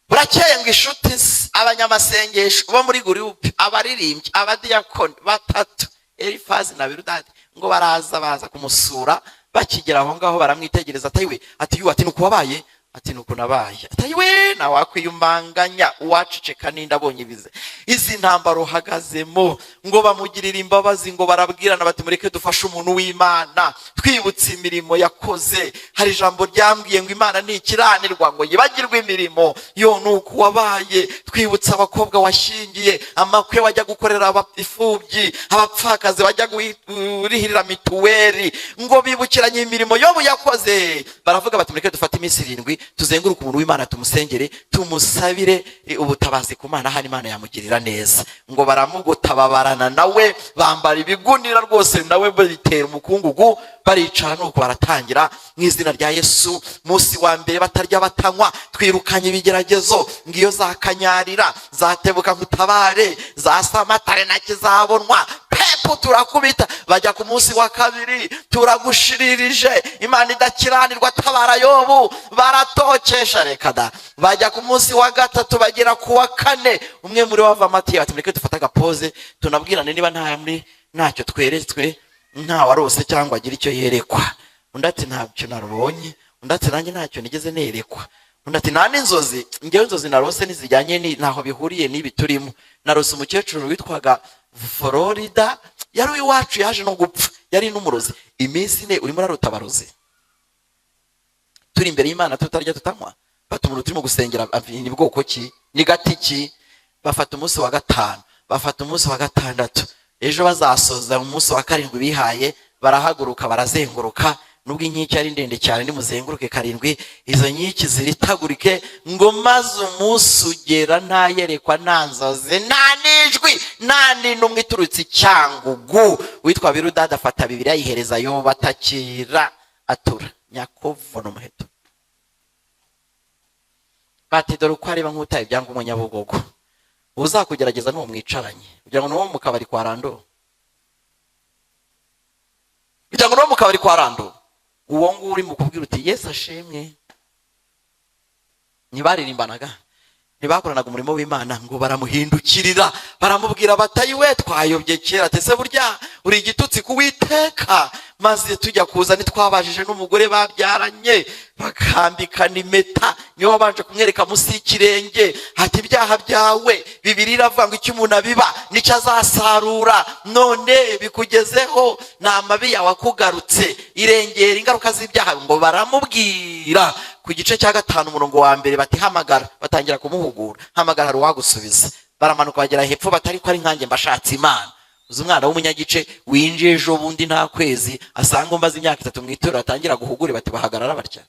Burakeye ngo inshuti ze, abanyamasengesho bo muri groupe, abaririmbyi, abadiyakoni batatu, Elifazi na Birudadi, ngo baraza, baza kumusura. Bakigera aho ngaho baramwitegereza. Atayiwe, ati: "Yu," ati: "Nuko wabaye?" Ati: "Nuko nabaye." Atayiwe, nawakwiyumanganya, uwaceceka n'inda abonye ibize izi ntambaro uhagazemo. Ngo bamugirira imbabazi, ngo barabwirana bati: "Mureke dufashe umuntu w'Imana, twibutse imirimo yakoze." Hari ijambo ryambwiye ngo Imana ntikiranirwa ngo yibagirwe imirimo yo. Nuko wabaye, twibutse abakobwa washyingiye, amakwe wajya gukorera imfubyi, abapfakazi bajya kurihirira mituweli. Ngo bibukiranye imirimo Yobu yakoze, baravuga bati: "Mureke dufate iminsi 7, tuzenguruke umuntu w'Imana, tumusengere, tumusabire ubutabazi ku Mana, hano Imana yamugirira neza." Ngo baramugutababarana nawe, bambara ibigunira rwose, nawe bitera umukungugu, baricara. Nuko baratangira: "Mu izina rya Yesu." Munsi wa mbere batarya, batanywa. "Twirukanye ibigeragezo." Ngiyo za kanyarira zatebuka nkutabare, za samatare na kizabonwa pepu, turakubita. Bajya ku munsi wa kabiri: "Turagushyiririje Imana idakiranirwa, tabara Yobu." Baratokesha, reka da. Bajya ku munsi wa gatatu, bagera ku wa kane, umwe muri bo ava amatiyo ati: "Mureke dufate agapoze, tunabwirane niba nta muri ntacyo tweretswe, nta warose cyangwa agira icyo yerekwa." Undi ati: "Ntabyo narubonye." Undi ati: "Nanjye ntacyo nigeze nerekwa." Undi ati: "Nta n'inzozi. Ngewe inzozi narose ntizijyanye, ntaho bihuriye n'ibi turimo. Narose umukecuru witwaga Florida, yari uw'iwacu, yaje no gupfa, yari n'umurozi." Iminsi 4 urimo urarota abarozi, turi imbere y'Imana, tutarya, tutanywa. Bata umuntu turimo gusengera ni bwoko ki? Ni gati ki? Bafata umunsi wa gatanu, bafata umunsi wa gatandatu. Ejo bazasoza umunsi wa karindwi bihaye, barahaguruka barazenguruka. Nubwo inkike ari ndende cyane, nimuzenguruke karindwi, izo nkike ziritagurike. Ngo maze umunsi ugera, nta yerekwa, nta nzozi, nta n'ijwi, nta n'intumwa iturutse i Cyangugu. Witwa Birudada afata Bibiliya ayihereza Yobu, atakira atura nyakuvuna umuheto. Bati: "Dore uko areba nk'utaye ibyangombwa Nyabugogo." Uzakugerageza n'uwo mwicaranye, kugira ngo n'uwo mu kabari kwa Rando, kugira ngo n'uwo mu kabari kwa Rando, uwo nguwo uri mu kubwira uti: "Yesu ashimwe." Ntibaririmbanaga, ntibakoranaga umurimo w'Imana. Ngo baramuhindukirira, baramubwira batayi: "We, twayobye kera tese, burya uri igitutsi ku Witeka. Maze tujya kuza ntitwabajije n'umugore babyaranye, bakambikana impeta, niwe wabanje kumwereka munsi y'ikirenge." Ati: "Ibyaha byawe, Bibiliya iravuga ngo icyo umuntu abiba nicyo azasarura, none bikugezeho, ni amabi yawe akugarutse, irengera ingaruka z'ibyaha." Ngo baramubwira ku gice cya 5 umurongo wa 1, bati: "Hamagara." Batangira kumuhugura: "Hamagara, hari uwagusubiza." Baramanuka bagera hepfo, batari ko ari nkanjye mbashatse Imana. Uzi umwana w'umunyagice winjiye ejo bundi, nta kwezi asanga umaze imyaka 3 mu itorero, atangira guhugure, bati: "Bahagarara batya."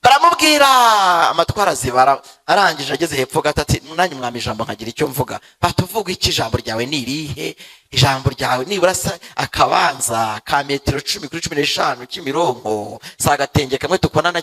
Baramubwira, amatwara azibara. Arangije ageze hepfo gato ati: "Nanjye mwami, ijambo nkagira icyo mvuga." Batuvuga iki? "Ijambo ryawe ni irihe? Ijambo ryawe nibura se akabanza ka metero 10 kuri 15 Kimironko, si agatenge kamwe tukubonana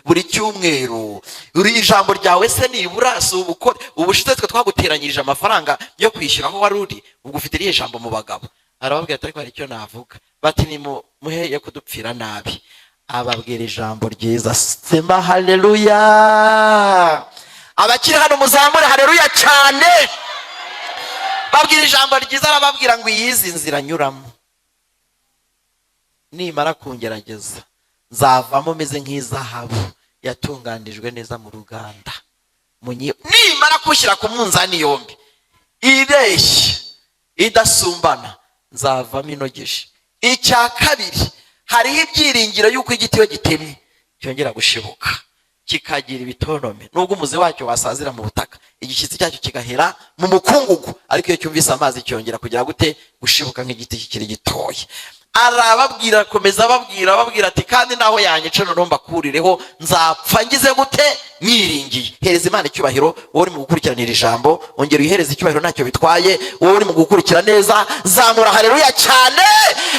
buri cyumweru. Uri ijambo ryawe se nibura si ubukore? Ubushize twe twaguteranyirije amafaranga yo kwishyura aho wari uri, ubwo ufite irihe jambo mu bagabo?" Arababwira ati: "Ariko hari icyo navuga." Bati: "Ni muhe yo kudupfira nabi." Ababwira ijambo ryiza. Sema haleluya! Abakiri hano muzamure haleluya cyane. Babwira ijambo ryiza, arababwira ngo: "Iyizi nzira nyuramo, nimara kungerageza nzavamo meze nk'izahabu yatunganijwe neza mu ruganda. Nimara kushyira ku munzani yombi ireshya idasumbana, nzavamo inogeje. Icya kabiri, hariho ibyiringiro y'uko igiti iyo gitemye cyongera gushibuka kikagira ibitonome, nubwo umuzi wacyo wasazira mu butaka, igishyitsi cyacyo kigahera mu mukungugu, ariko iyo cyumvise amazi cyongera kugira gute? Gushibuka nk'igiti kikiri gitoya." Arababwira, akomeza ababwira, ababwira ati: "Kandi naho yanyica, noneho mbakurireho, nzapfa ngize gute? Nyiringiye." Hereza Imana icyubahiro wowe uri mu gukurikiranira ijambo. Ongera uyihereze icyubahiro, ntacyo bitwaye. Wowe uri mu gukurikira neza, zamura haleluya cyane.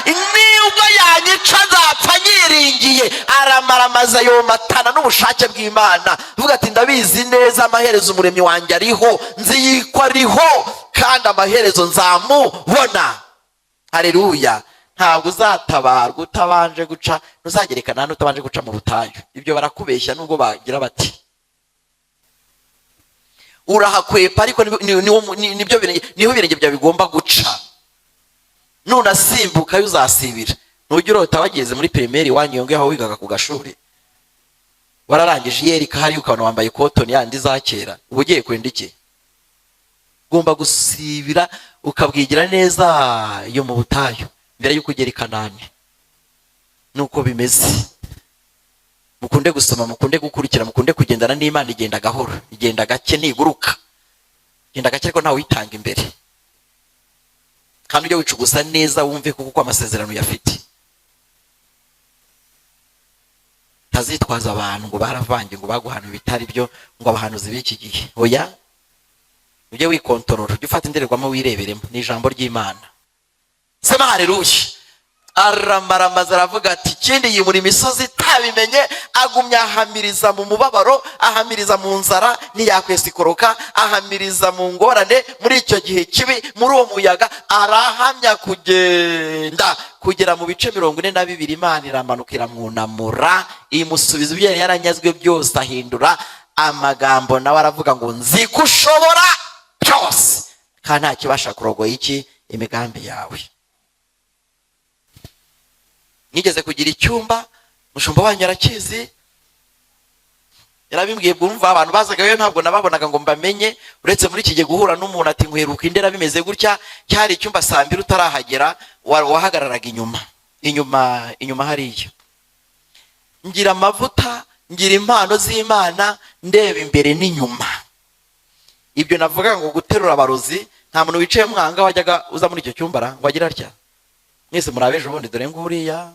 "Nubwo yanyica, nzapfa nyiringiye." Aramaramaza, yomatana n'ubushake bw'Imana, avuga ati: "Ndabizi neza, amaherezo umuremyi wanjye ariho, nzi yuko ariho, kandi amaherezo nzamubona." Haleluya! Ntabwo uzatabarwa utabanje guca, ntuzagerekana hano utabanje guca mu butayu. Ibyo barakubeshya, nubwo bagira bati urahakwepa, ariko niho ibirenge byawe bigomba guca. Nunasimbuka yo uzasibira. Ntujya urota wageze muri primaire iwanyu, iyo ngiyo aho wigaga ku gashuri, wararangije iyerika hariya, ukabona wambaye cotton yandi za kera, uba ugiye kwenda iki? Ugomba gusibira, ukabwigira neza iyo mu butayu mbere y'uko ugera i Kanani. Nuko bimeze. Mukunde gusoma, mukunde gukurikira, mukunde kugendana n'Imana. Igenda gahoro, igenda gake, ntiguruka, igenda gake, ariko ntawe uyitanga imbere. Kandi ujye wicugusa neza, wumve kuko uko amasezerano uyafite. Ntazitwaza abantu ngo baravange, ngo baguhana ibitari byo, ngo abahanuzi b'iki gihe. Oya, ujye wikontorora, ujye ufata indorerwamo wireberemo. Ni ijambo ry'Imana. Sema haleluya! Aramaramaza, aravuga ati: ikindi, yimura imisozi itabimenye. Agumya ahamiriza mu mubabaro, ahamiriza mu nzara, ntiyakwesikoroka, ahamiriza mu ngorane, muri icyo gihe kibi, muri uwo muyaga, arahamya kugenda kugera mu bice 42. Imana iramanuka, iramwunamura, imusubiza ibyo yari yaranyazwe byose, ahindura amagambo, nawe aravuga ngo: "Nzi ko ushobora byose, kandi nta kibasha kurogoya iki? Imigambi yawe." Nigeze kugira icyumba, umushumba wanyu arakizi, yarabimbwiye. Bwumva abantu bazagayo ntabwo nababonaga ngo mbamenye, uretse muri iki gihe guhura n'umuntu ati: "Nkweruka indera bimeze gutya." Cyari icyumba, saa 2 utarahagera wahagararaga inyuma, inyuma, inyuma hariya. Ngira amavuta, ngira impano z'Imana, ndeba imbere n'inyuma. Ibyo navuga ngo guterura abarozi, nta muntu wicaye mwanga wajyaga uza muri icyo cyumba ra ngo agire atya. Mwese murabeje ubundi, dore nguriya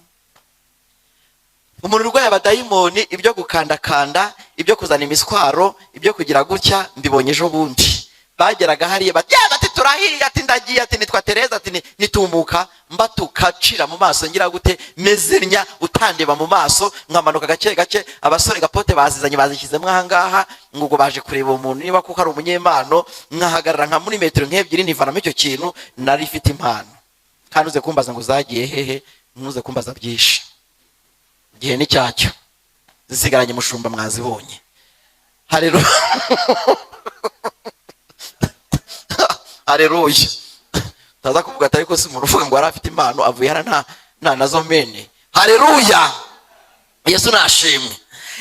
umuntu urwaye abadayimoni, ibyo gukandakanda, ibyo kuzana imiswaro, ibyo kugira gutya, mbibonye ejo bundi. Bageraga hariya bati: "Ya," bati: "Turahiye," ati: "Ndagiye," ati: "Nitwa Tereza," ati: "Nitumuka mbatukacira mu maso, ngira gute, meze ntya, utandeba mu maso, nkamanuka gake gake." Abasore gapote bazizanye, bazishyizemo ahangaha, ngo ubwo baje kureba uwo muntu niba kuko ari umunyempano. Nkahagarara nka muri metero nk'ebyiri, ntivanamo icyo kintu. Nari ifite impano, kandi uze kumbaza ngo zagiye hehe, ntuze kumbaza byinshi, igihe ni cyacyo. Zisigaranye umushumba, mwazibonye. Haleluya, haleluya! Utaza kuvuga ati: "Ariko si umuntu uvuga ngo yari afite impano, avuye hano nta nazo mene." Haleluya, Yesu nashimwe.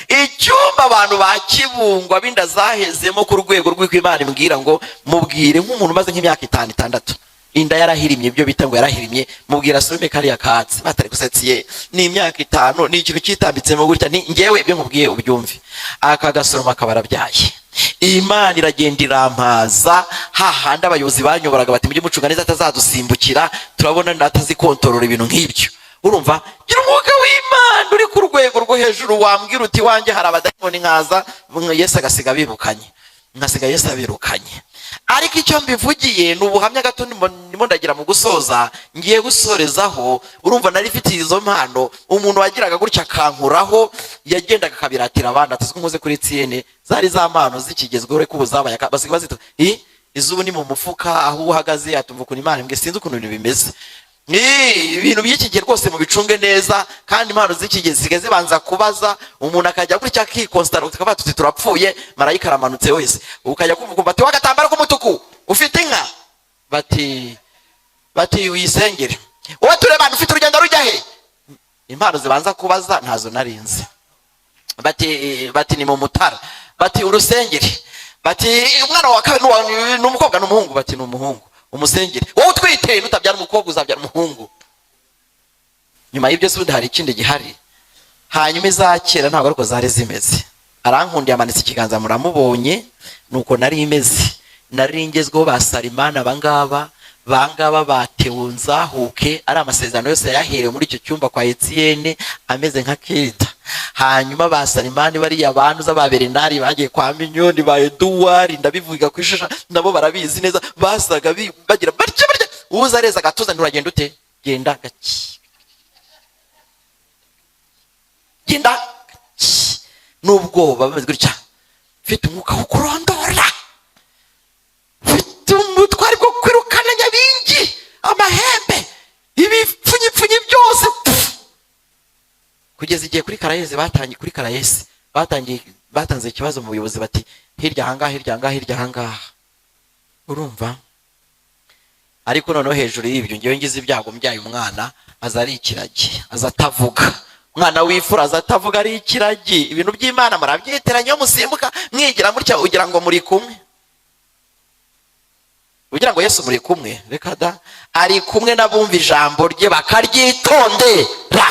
Icyumba abantu ba Kibungwa b'inda zahezemo ku rwego rw'uko Imana imbwira ngo mubwire, nk'umuntu umaze nk'imyaka 5, 6, inda yarahirimye, ibyo bita ngo yarahirimye, mubwira asume kariya katsi batari gusetsiye. Ni imyaka 5, ni ikintu cyitambitsemo gutya. Ni ngewe ibyo nkubwiye ubyumve. Aka gasoroma akaba arabyaye. Imana iragenda irampaza hahandi abayobozi banyoboraga bati: "Mujye mucunga neza atazadusimbukira, turabona atazikontorora." Ibintu nk'ibyo, urumva, gira umwuka w'Imana uri ku rwego rwo hejuru. Wambwira uti: "Wanjye hari abadayimoni," nkaza, Yesu agasiga abirukanye, nkasiga Yesu abirukanye. Ariko icyo mbivugiye ni ubuhamya gato, ndimo ndagira mu gusoza, ngiye gusorezaho. Urumva, nari mfite izo mpano. Umuntu wagiraga gutya akankuraho, yagendaga akabiratira abandi, ati: "Nkoze kuri Etienne." Zari za mpano zikigezweho, reka ubu zabaye basigaye bazita izubu ni mu mufuka, aho uhagaze atumva ukuntu Imana imbwiye. Sinzi ukuntu ibintu bimeze. Ibintu by'iki gihe rwose mubicunge neza. Kandi impano z'iki gihe zisigaye zibanza kubaza umuntu, akajya gutya akikonsitara, tukavuga tuti: "Turapfuye, marayika aramanutse wese." Ukajya kumva ukumva ati: "W'agatambaro k'umutuku, ufite inka," bati: "Uyisengere wowe, turebana, ufite urugendo rujya he?" Impano zibanza kubaza ntazo narinzi. Bati: "Ni mu Mutara." Bati: "Urusengere." Bati: "Umwana wa kabiri ni umukobwa, ni umuhungu?" Bati: "Ni umuhungu." "Umusengere wowe utwite, nutabyara umukobwa uzabyara umuhungu." Nyuma y'ibyo se ubundi hari ikindi gihari? Hanyuma iza kera ntabwo ariko zari zimeze. Arankundiye, amanitse ikiganza, muramubonye. Nuko nari imeze, nari ngezweho. Ba Sarimana abangaba bangaba batewe nzahuke, ari amasezerano yose yaherewe muri icyo cyumba kwa Etienne, ameze nka Kirida. Hanyuma ba Salimani, bariya bantu ba Bernard bagiye kwa Minyoni, ba Eduwari, ndabivuga ku ishusho, nabo barabizi neza. Basaga bagira batya batya, uza areza agatuza, nturagenda ute, genda gake, genda gake, n'ubwoba bameze gutya. Mfite umwuka wo kurondora, mfite umutwari bwo kwirukana nyabingi, amahembe, ibipfunyipfunyi byose, pfu. Kugeza igihe kuri Karayesi batangiye, kuri Karayesi batangiye, batanze ikibazo mu buyobozi, bati: "Hirya ahangaha, hirya ahangaha, hirya ahangaha." Urumva, ariko noneho hejuru y'ibyo, ngewe ngize ibyago mbyaye umwana, aza ari ikiragi, aza atavuga. Umwana w'imfura aza atavuga, ari ikiragi. Ibintu by'Imana murabyitiranya. Iyo musimbuka mwigira mutya, ugira ngo muri kumwe, ugira ngo Yesu muri kumwe. Reka da, ari kumwe n'abumva ijambo rye bakaryitondera.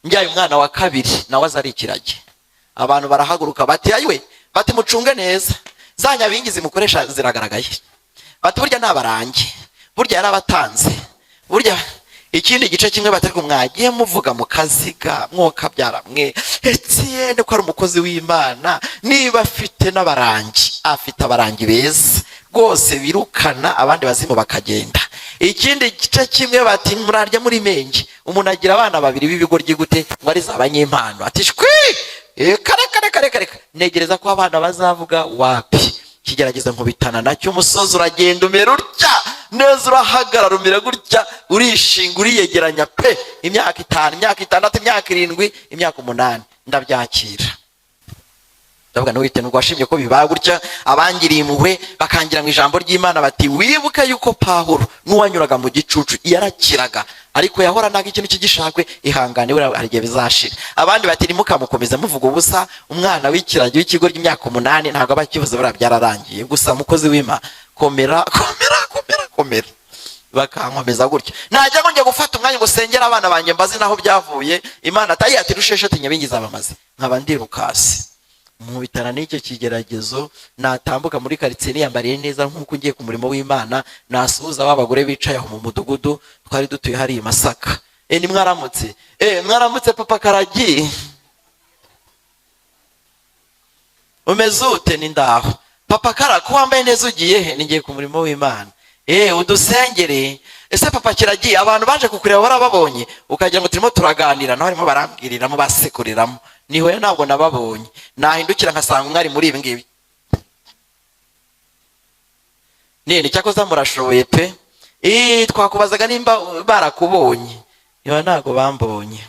Njyaye umwana wa kabiri, nawe aza ari ikiragi. Abantu barahaguruka bati: "Ayiwe," bati: "Mucunge neza, za nyabingi zimukoresha ziragaragaye." Bati: "Burya nabarangi, burya yarabatanze." Burya ikindi gice kimwe batari mwagiye muvuga mu kaziga, mwokabyara mwe, Etienne ko ari umukozi w'Imana, niba afite n'abarangi, afite abarangi beza rwose birukana abandi bazimu bakagenda. Ikindi gice kimwe bati: "Murarya muri menge, umuntu agira abana babiri b'ibigoryi gute ngo ari za banyempano?" Ati: "Shwi, kare kare kare kare." Negereza ko abana bazavuga wapi. Kigerageza nkubitana nacyo, umusozi uragenda umera utya neza, urahagarara umera gutya, urishinga, uriyegeranya pe. Imyaka 5, imyaka 6, imyaka 7, imyaka 8, ndabyakira. Ndavuga: "Ntiwite, nubwo washimye ko bibaye gutya." Abangiriye impuhwe bakangira mu ijambo ry'Imana bati: "Wibuke yuko Pawulo n'uwanyuraga mu gicucu yarakiraga, ariko yahoranaga ikintu cy'igishakwe. Ihangane, buriya hari igihe bizashira." Abandi bati: "Ntimukamukomeze muvuga ubusa, umwana w'ikiragi w'ikigo ry'imyaka 8 ntabwo aba akivuze, buriya byararangiye. Gusa mukozi w'Imana, komera, komera, komera, komera." Bakankomeza gutyo. Najya ngo njya gufata umwanya ngo sengere abana banjye, mbaze naho byavuye, Imana atayi ati: "Rushesheti, nyabingi zabamaze." Nkaba ndirukasi. Nkubitana n'icyo kigeragezo, natambuka muri karitsiye niyambariye neza nk'uko ngiye ku murimo w'Imana, nasuhuza ba bagore bicaye aho mu mudugudu twari dutuye hariya i Masaka. Ni mwaramutse, mwaramutse papa Karagi, umeze ute? Ni ndaho. Papa Kara, ko wambaye neza ugiye he? Ni ngiye ku murimo w'Imana. Udusengere. Ese papa Kiragiye, abantu baje kukureba warababonye? Ukagira ngo turimo turaganira, naho barimo barambwiriramo, basekuriramo. Nihoya ntabwo nababonye. Nahindukira nkasanga umwe ari muri ibi ngibi. Nene cyakoze murashoboye pe. Twakubazaga nimba barakubonye. Niba ntabwo bambonye.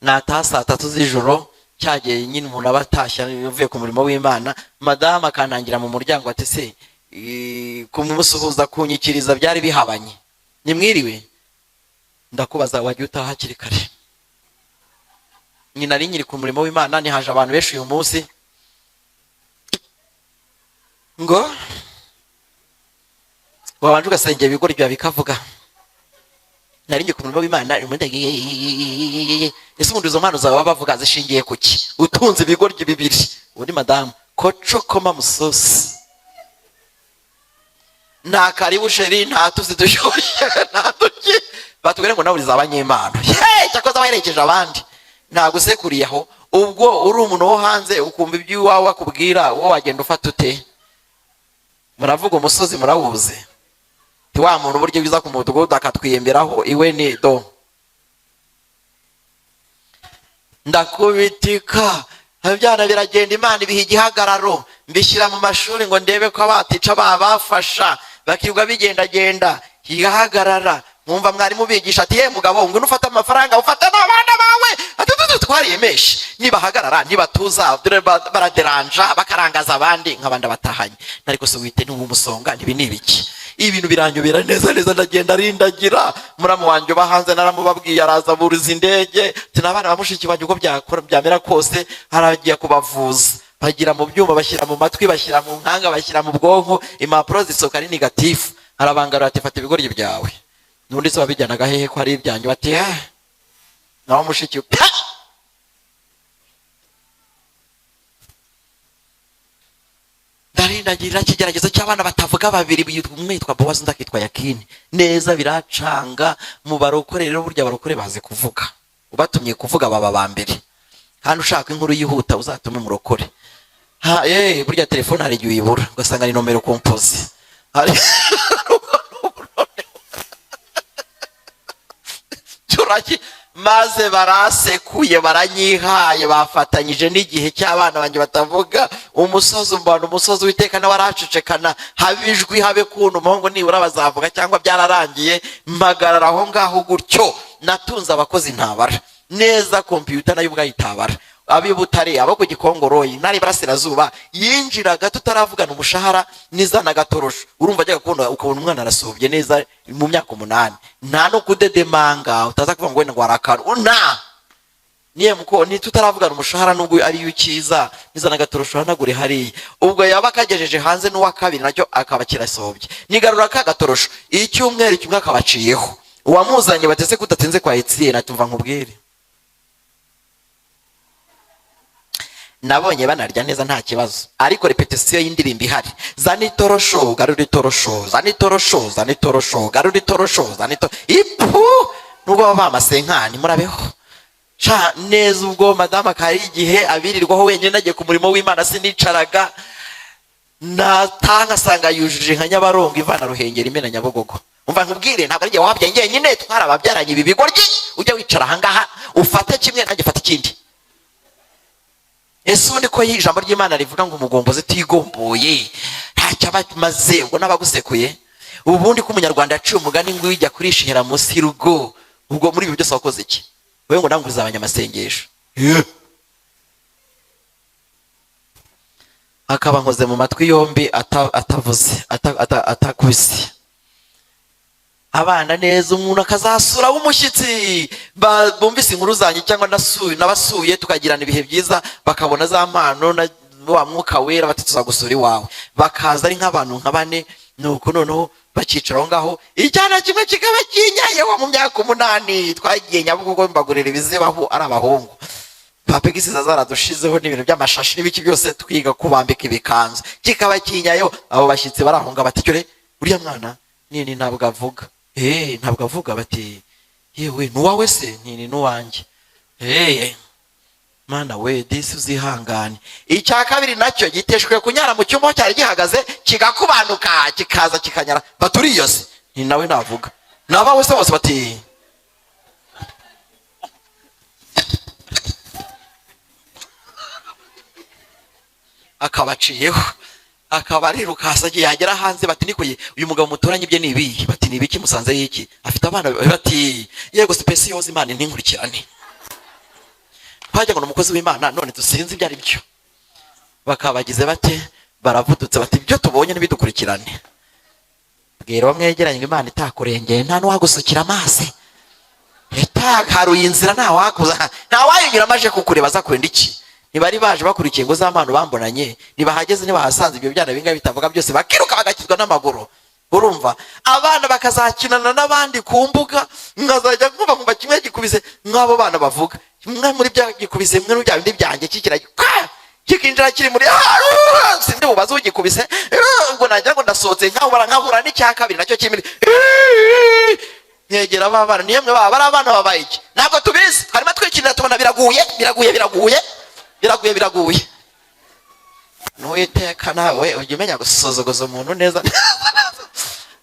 Nataha saa 3 z'ijoro, cyagiye nyine umuntu aba atashye avuye ku murimo w'Imana, madamu akantangira mu muryango ati se kumusuhuza kunyikiriza byari bihabanye. Nimwiriwe, ndakubaza wajya utaha hakiri kare. Nyina ari nyiri ku murimo w'Imana, nihaje abantu benshi uyu munsi ngo wabanje ugasengera ibigori byawe bikavuga. Nari ngiye ku murimo w'Imana. Ese ubundi izo mpano zawe baba bavuga zishingiye ku ki? Utunze ibigoryi bibiri. Ubundi madamu koco koma musosi, nta karibu chéri, nta tuzi dushyushye, nta tuki batubwire ngo nawe uriza abanyempano. Cyakoze abaherekeje abandi ntagusekuriye aho. Ubwo uri umuntu wo hanze ukumva ibyo iwawe akubwira, wowe wagenda ufata ute? Muravuga umusozi murawuzi, ti wa muntu uburyo bwiza ku mudugudu akatwiyemberaho iwe ni do. Ndakubitika ibyana biragenda, Imana ibiha igihagararo, mbishyira mu mashuri ngo ndebe ko abatica babafasha, bakirwa bigendagenda, igahagarara. Nkumva mwarimu bigisha ati ye mugabo, ngwino ufate amafaranga ufate n'abana bawe. Ati twariyemeshe, nibahagarara nibatuza, dore baraderanja bakarangaza abandi nk'abandi batahanye. Ariko se wite ntiwumusonga, ntibi ni ibiki? Ibintu biranyobera neza neza. Ndagenda arindagira muramu wanjye uba hanze, naramubabwiye, araza buriza indege ati n'abana ba mushiki wanjye uko byakora byamera kose aragiye kubavuza. Bagira mu byuma, bashyira mu matwi, bashyira mu nkanga, bashyira mu bwonko, impapuro zisohoka ari négatif. Arabangarura ati fata ibigoryi byawe. N'undi se wabijyanaga hehe ko ari ibyanjye? Bati naho mushiki we ndarindagira ikigeragezo cy'abana batavuga babiri, umwe yitwa Bowazi undi akitwa Yakini. Neza biracanga mu barokore. Rero burya abarokore bazi kuvuga, ubatumye kuvuga baba ba mbere. Kandi ushaka inkuru yihuta uzatume umurokore. Burya telefone hari igihe uyibura ugasanga ni nomero composée. Hari turaki maze barasekuye, baranyihaye, bafatanyije n'igihe cy'abana banjye batavuga. Umusozi umbana umusozi, Uwiteka nawe aracecekana, habe ijwi habe kuntu umuhungu nibura bazavuga cyangwa byararangiye. Mpagarara aho ngaho gutyo. Natunze abakozi ntabara neza, kompiyuta nayo ubwayo itabara, ab'i Butare, abo ku Gikongoro, intara y'Iburasirazuba. Yinjiraga tutaravugana umushahara nizana agatorosho. Urumva ajya gukunda ukabona umwana arasobye neza mu myaka 8, nta no kudedemanga, utaza kuvuga ngo wenda ngo arakara nta niye muko ni tutaravugana umushahara, nubwo ariyo ukiza nizana agatorosho hanagure hariya. Ubwo yaba akagejeje hanze n'uwa kabiri nacyo akaba kirasobye, nigarura ka gatorosho, icyumweru kimwe akabaciyeho. Uwamuzanye batese kudatinze kwa Etienne, atumva nkubwire, nabonye banarya neza nta kibazo, ariko repetition y'indirimbo ihari: zana itorosho garura itorosho, zana itorosho, zana itorosho garura itorosho, zana itorosho. Ipu nubwo baba bamasenkani murabeho sha neza. Ubwo madamu akari igihe abirirwaho wenyine, nagiye ku murimo w'Imana, sinicaraga, natanga asanga yujuje nka Nyabarongo ivana Ruhengeri imena Nyabugogo. Umva nkubwire, ntabwo ari jye wabyaye njyenyine, twarababyaranye ibi bigoryi. Ujya wicara ahangaha ufate kimwe nanjye ufate ikindi. Ese ubundi ko ijambo ry'Imana rivuga ngo umugombozi utigomboye ntacyo aba amaze, ubwo n'abagusekuye? Ubundi ko umunyarwanda yaciye umugani ngo ujya kurishihera munsi y'urugo, ubwo muri ibi byose wakoze iki? Wowe ngo nawe uzabanyamasengesho. Akaba nkoze mu matwi yombi atavuze atakubise abana neza. Umuntu akazasura w'umushyitsi, bumvise inkuru zanjye cyangwa nabasuye, tukagirana ibihe byiza, bakabona za mpano na wa mwuka wera, bati tuzagusura iwawe. Bakaza ari nk'abantu nka bane, nuko noneho bakicara aho ngaho, icyana kimwe kikaba kinyayeho mu myaka 8. Twagiye Nyabugogo mbagurira ibizibaho, ari abahungu. Papegisi zaradushizeho n'ibintu by'amashashi n'ibiki byose, twiga kubambika ibikanzu kikaba kinyayo. Abo bashyitsi barahunga bati: "Cyore uriya mwana nini ntabwo avuga." Ntabwo avuga. Bati: "Yewe, nuwawe se?" "Nini, nuwanjye." Mana we, disi uzihangane. Icya kabiri nacyo giteshwe kunyara mu cyumba aho cyari gihagaze, kigakubanuka, kikaza kikanyara. Baturiyo se? Ni nawe navuga nabawe se? Bose bati akabaciyeho, akaba arirukansa, agiye yagera hanze bati: "Nikuye uyu mugabo muturanye ibye ni ibihe?" Bati: "Ni ibiki? Musanze y'iki? Afite abana?" Bati: "Yego, sipesiyoza Imana ntinkurikirane, twajya ngo ni umukozi w'Imana, none dusinze ibyo ari byo." Bakabagize bate? Baravudutse. Bati: "Ibyo tubonye ntibidukurikirane." Bwira uwo mwegeranye ngo Imana itakurengeye nta n'uwagusukira amazi, itakaruye inzira, ntawakuza, ntawayinyuramo aje kukureba aza kwenda iki. Ntibari baje bakurikiye ngo za mpano bambonanye, ntibahageze, ntibahasanze ibyo byana bingahe bitavuga byose, bakiruka bagakizwa n'amaguru. Urumva, abana bakazakinana n'abandi ku mbuga, nkazajya nkumva nkumva kimwe gikubise nk'abo bana bavuga, kimwe muri bya gikubise mwe muri bya bindi byanjye, kikira kikinjira kiri muri, sindi bubaze ugikubise. Ubwo nagira ngo ndasohotse, nkahura n'icya kabiri nacyo kimwe, nkegera ba bana: "Niyo mwe baba bari abana babaye iki?" "Ntabwo tubizi, twarimo twikinira tubona biraguye, biraguye, biraguye, biraguye, biraguye." N'Uwiteka, nawe ujya umenya gusuzuguza umuntu neza.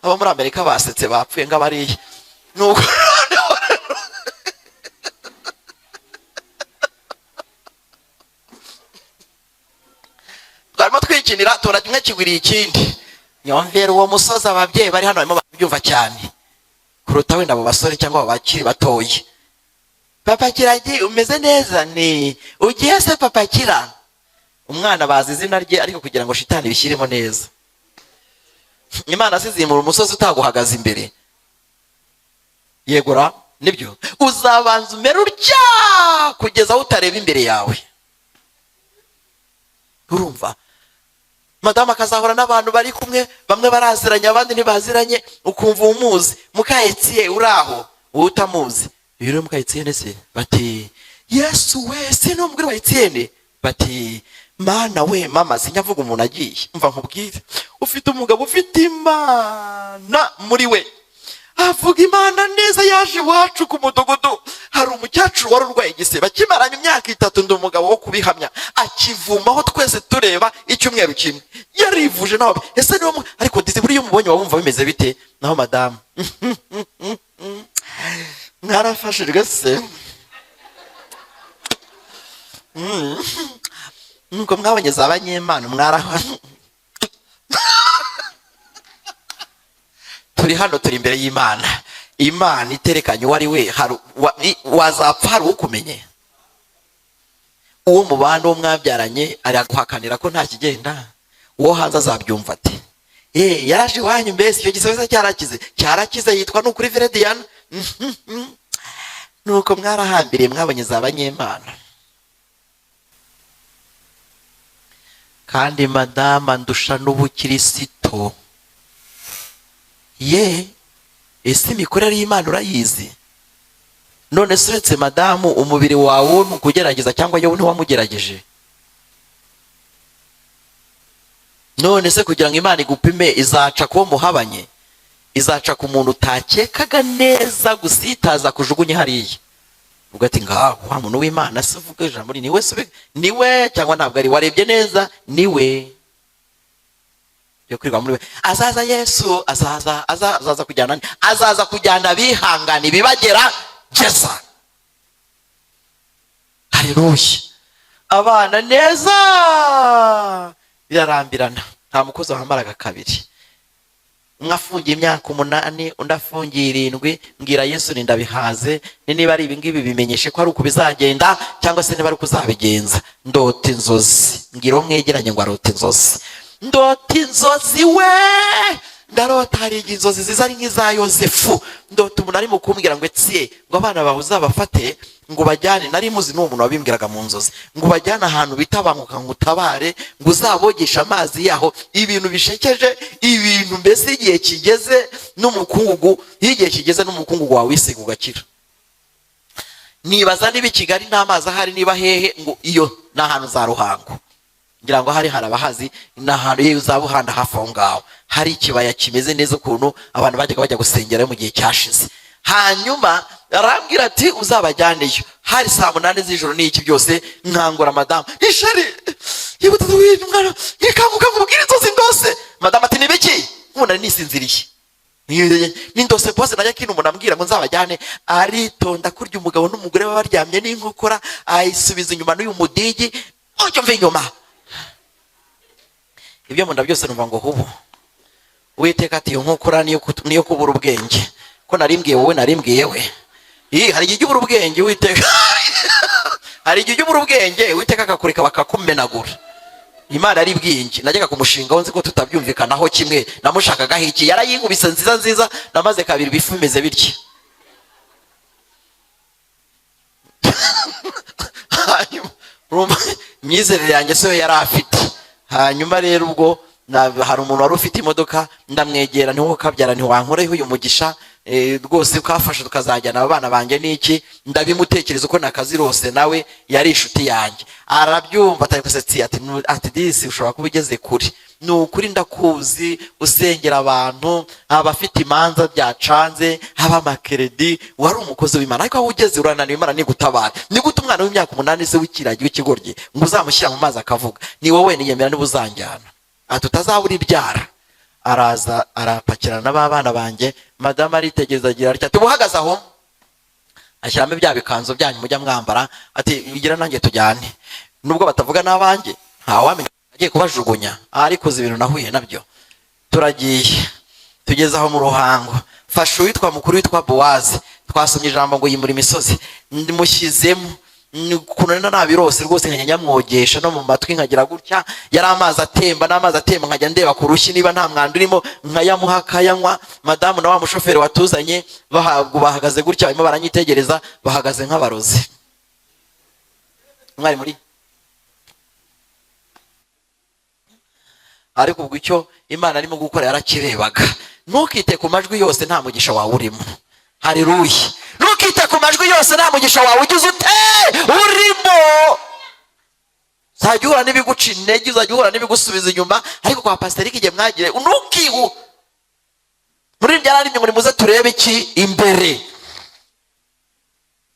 Abo muri Amerika basetse bapfuye nk'abariya. Nuko twarimo twikinira tubona kimwe kigwiriye ikindi. Nyumvira uwo musozi. Ababyeyi bari hano barimo barabyumva cyane kuruta wenda abo basore cyangwa abo bakiri batoya. "Papa Kiragi, umeze neza?" "Ni ugiye se, papa Kira?" Umwana bazi izina rye, ariko kugira ngo shitani bishyiremo neza. Imana asizimura umusozi utaguhagaze imbere. Yegura nibyo, uzabanza umere utya kugeza aho utareba imbere yawe. Urumva, madamu akazahura n'abantu bari kumwe, bamwe baraziranye, abandi ntibaziranye, ukumva umuzi mukaetiye uri aho, wowe utamuzi. Uyu ni muka Etienne se? Bati: "Yesu we, si ni umugore wa Etienne?" Bati: "Mana we, mama." Sinyavuga umuntu agiye. Mva nkubwire, ufite umugabo ufite Imana muri we, avuga Imana neza. Yaje iwacu ku mudugudu, hari umukecuru wari urwaye igisebe akimaranye imyaka 3. Ndi umugabo wo kubihamya. Akivumaho twese tureba icyumweru kimwe, yarivuje nawe. Ese niwe? Ariko dizi buriya umubonye wumva bimeze bite? Naho madamu, mwarafashijwe se? Nuko mwabonye za banyemana, mwaraho. Turi hano, turi imbere y'Imana. Imana iterekanye uwo ari we, wazapfa hari ukumenye? Uwo mubana, uwo mwabyaranye araguhakanira ko nta kigenda. Uwo hanze azabyumva ati: "Yaraje iwanyu, mbese icyo gisebe cyarakize?" "Cyarakize, yitwa nukuri Verediana." Nuko mwarahambiriye, mwabonye za banyemana. Kandi madama ndusha n'ubukirisito ye. Ese imikorere y'Imana urayizi? None se uretse madamu, umubiri wawe ni ukugerageza cyangwa yewe ntiwamugerageje? None se kugira ngo Imana igupime, izaca kuwo muhabanye, izaca ku muntu utakekaga neza, gusitaza kujugunye hariya, ubwo ati: "Ngaho wa muntu w'Imana se uvuga ijambo, niwe se? Niwe cyangwa ntabwo ari? Warebye neza, niwe?" Yo kwirwa muri we. Azaza Yesu, azaza, azaza kujyana, azaza kujyana abihangana ibibagera geza. Haleluya! Abana neza birarambirana. Nta mukozi wambaraga kabiri. Umwe afungiye imyaka 8, undi afungiye 7. Mbwira Yesu ni ndabihaze, ni niba ari ibingibi bimenyeshe ko ari uku bizagenda, cyangwa se niba ari uko uzabigenza. Ndota inzozi. Mbwira uwo mwegeranye ngo arota inzozi. Ndota inzozi we, ndarota, hari igihe inzozi ziza ari nk'iza Yosefu. Ndota umuntu arimo kumbwira ngo: "Etsiye, ngo abana bawe uzabafate, ngo bajyane." Nari muzi n'uwo muntu wabimbwiraga mu nzozi. "Ngo bajyane ahantu bita Banguka, ngo utabare, ngo uzabogeshe amazi yaho." Ibintu bishekeje, ibintu mbese igihe kigeze n'umukungugu, iyo igihe kigeze n'umukungugu wawe wisiga ugakira. Nibaza niba i Kigali nta mazi ahari, niba hehe, ngo iyo ni ahantu za Ruhango, ngira ngo hari harabahazi, ni ahantu yewe uzaba uhanda hafi aho ngaho hari ikibaya kimeze neza, ukuntu abantu bajyaga bajya gusengerayo mu gihe cyashize. Hanyuma arambwira ati: "Uzabajyaneyo." Hari saa 8 z'ijoro n'iki byose. Nkangura madamu: "Ishari yibutse umwana, nkikanguka nkubwire inzozi ndose." Madamu ati: "Ni biki?" Nk'ubu nari nisinziriye, nindose bose najya kino, umuntu ambwira ngo nzabajyane. Aritonda kurya umugabo n'umugore baba baryamye n'inkokora, ayisubiza inyuma n'uyu mudigi ujya mva inyuma, ibyo mu nda byose numva ngo hubu. Uwiteka ati: "Iyo nkokora niyo kubura ubwenge ko narimbwiye wowe, narimbwiye we." Ih, hari igihe ujya ubura ubwenge, Uwiteka, hari igihe ujya ubura ubwenge, Uwiteka akakureka bakakumenagura. Imana ari bwingi. Najyaga ku mushinga nzi ko tutabyumvikanaho kimwe, namushakagaho iki? Yarayinkubise nziza nziza, namaze kabiri ibifu bimeze bitya. Hanyuma urumva imyizerere yanjye siyo yari afite. Hanyuma rero ubwo hari umuntu wari ufite imodoka, ndamwegera: "Ntiwowe kabyara, ntiwankoreho uyu mugisha rwose ukafasha tukazajyana aba bana banjye n'iki?" Ndabimutekereza uko nakazirose, nawe yari inshuti yanjye, arabyumva, atari gusetsi, ati: "Ati disi ushobora kuba ugeze kure, ni ukuri ndakuzi usengera abantu, abafite imanza byacanze, haba amakeredi, wari umukozi w'Imana, ariko aho ugeze urananiwe. Imana nigutabare. Ni gute umwana w'imyaka 8 se w'ikiragi w'ikigoryi ngo uzamushyira mu mazi akavuga? Ni wowe niyemera niba uzanjyana." Ati: "Utazabura ibyara." Araza arapakirana n'abana banjye. Madamu aritegereza, agira atya ati: "Uhagaze aho." Ashyiramo bya bikanzu byanyu mujya mwambara, ati: "Bigira nanjye tujyane." Nubwo batavuga n'abanjye, ntawamenya agiye kubajugunya, ariko uzi ibintu nahuye nabyo. Turagiye, tugeze aho mu Ruhango, fasha uwitwa mukuru witwa Bowazi. Twasomye ijambo ngo yimura imisozi. Mushyizemo ukuntu nari nabirose rwose, nkajya nyamwogesha no mu matwi, nkagira gutya, yari amazi atemba n'amazi atemba, nkajya ndeba ku rushyi niba nta mwanda urimo, nkayamuha akayanywa. Madamu na wa mushoferi watuzanye bahagaze gutya, barimo baranyitegereza, bahagaze nk'abarozi. Mwari muri, ariko ubwo icyo Imana arimo gukora yarakirebaga. Ntukite ku majwi yose, nta mugisha wawe urimo. Haleluya! Ntukite ku majwi yose, nta mugisha wawe ugize ute urimo. Uzajya uhura n'ibiguca intege, uzajya uhura n'ibigusubiza inyuma, ariko kwa pasiteri igihe mwagire ntukihu muri byararimye ngo nimuze turebe iki imbere.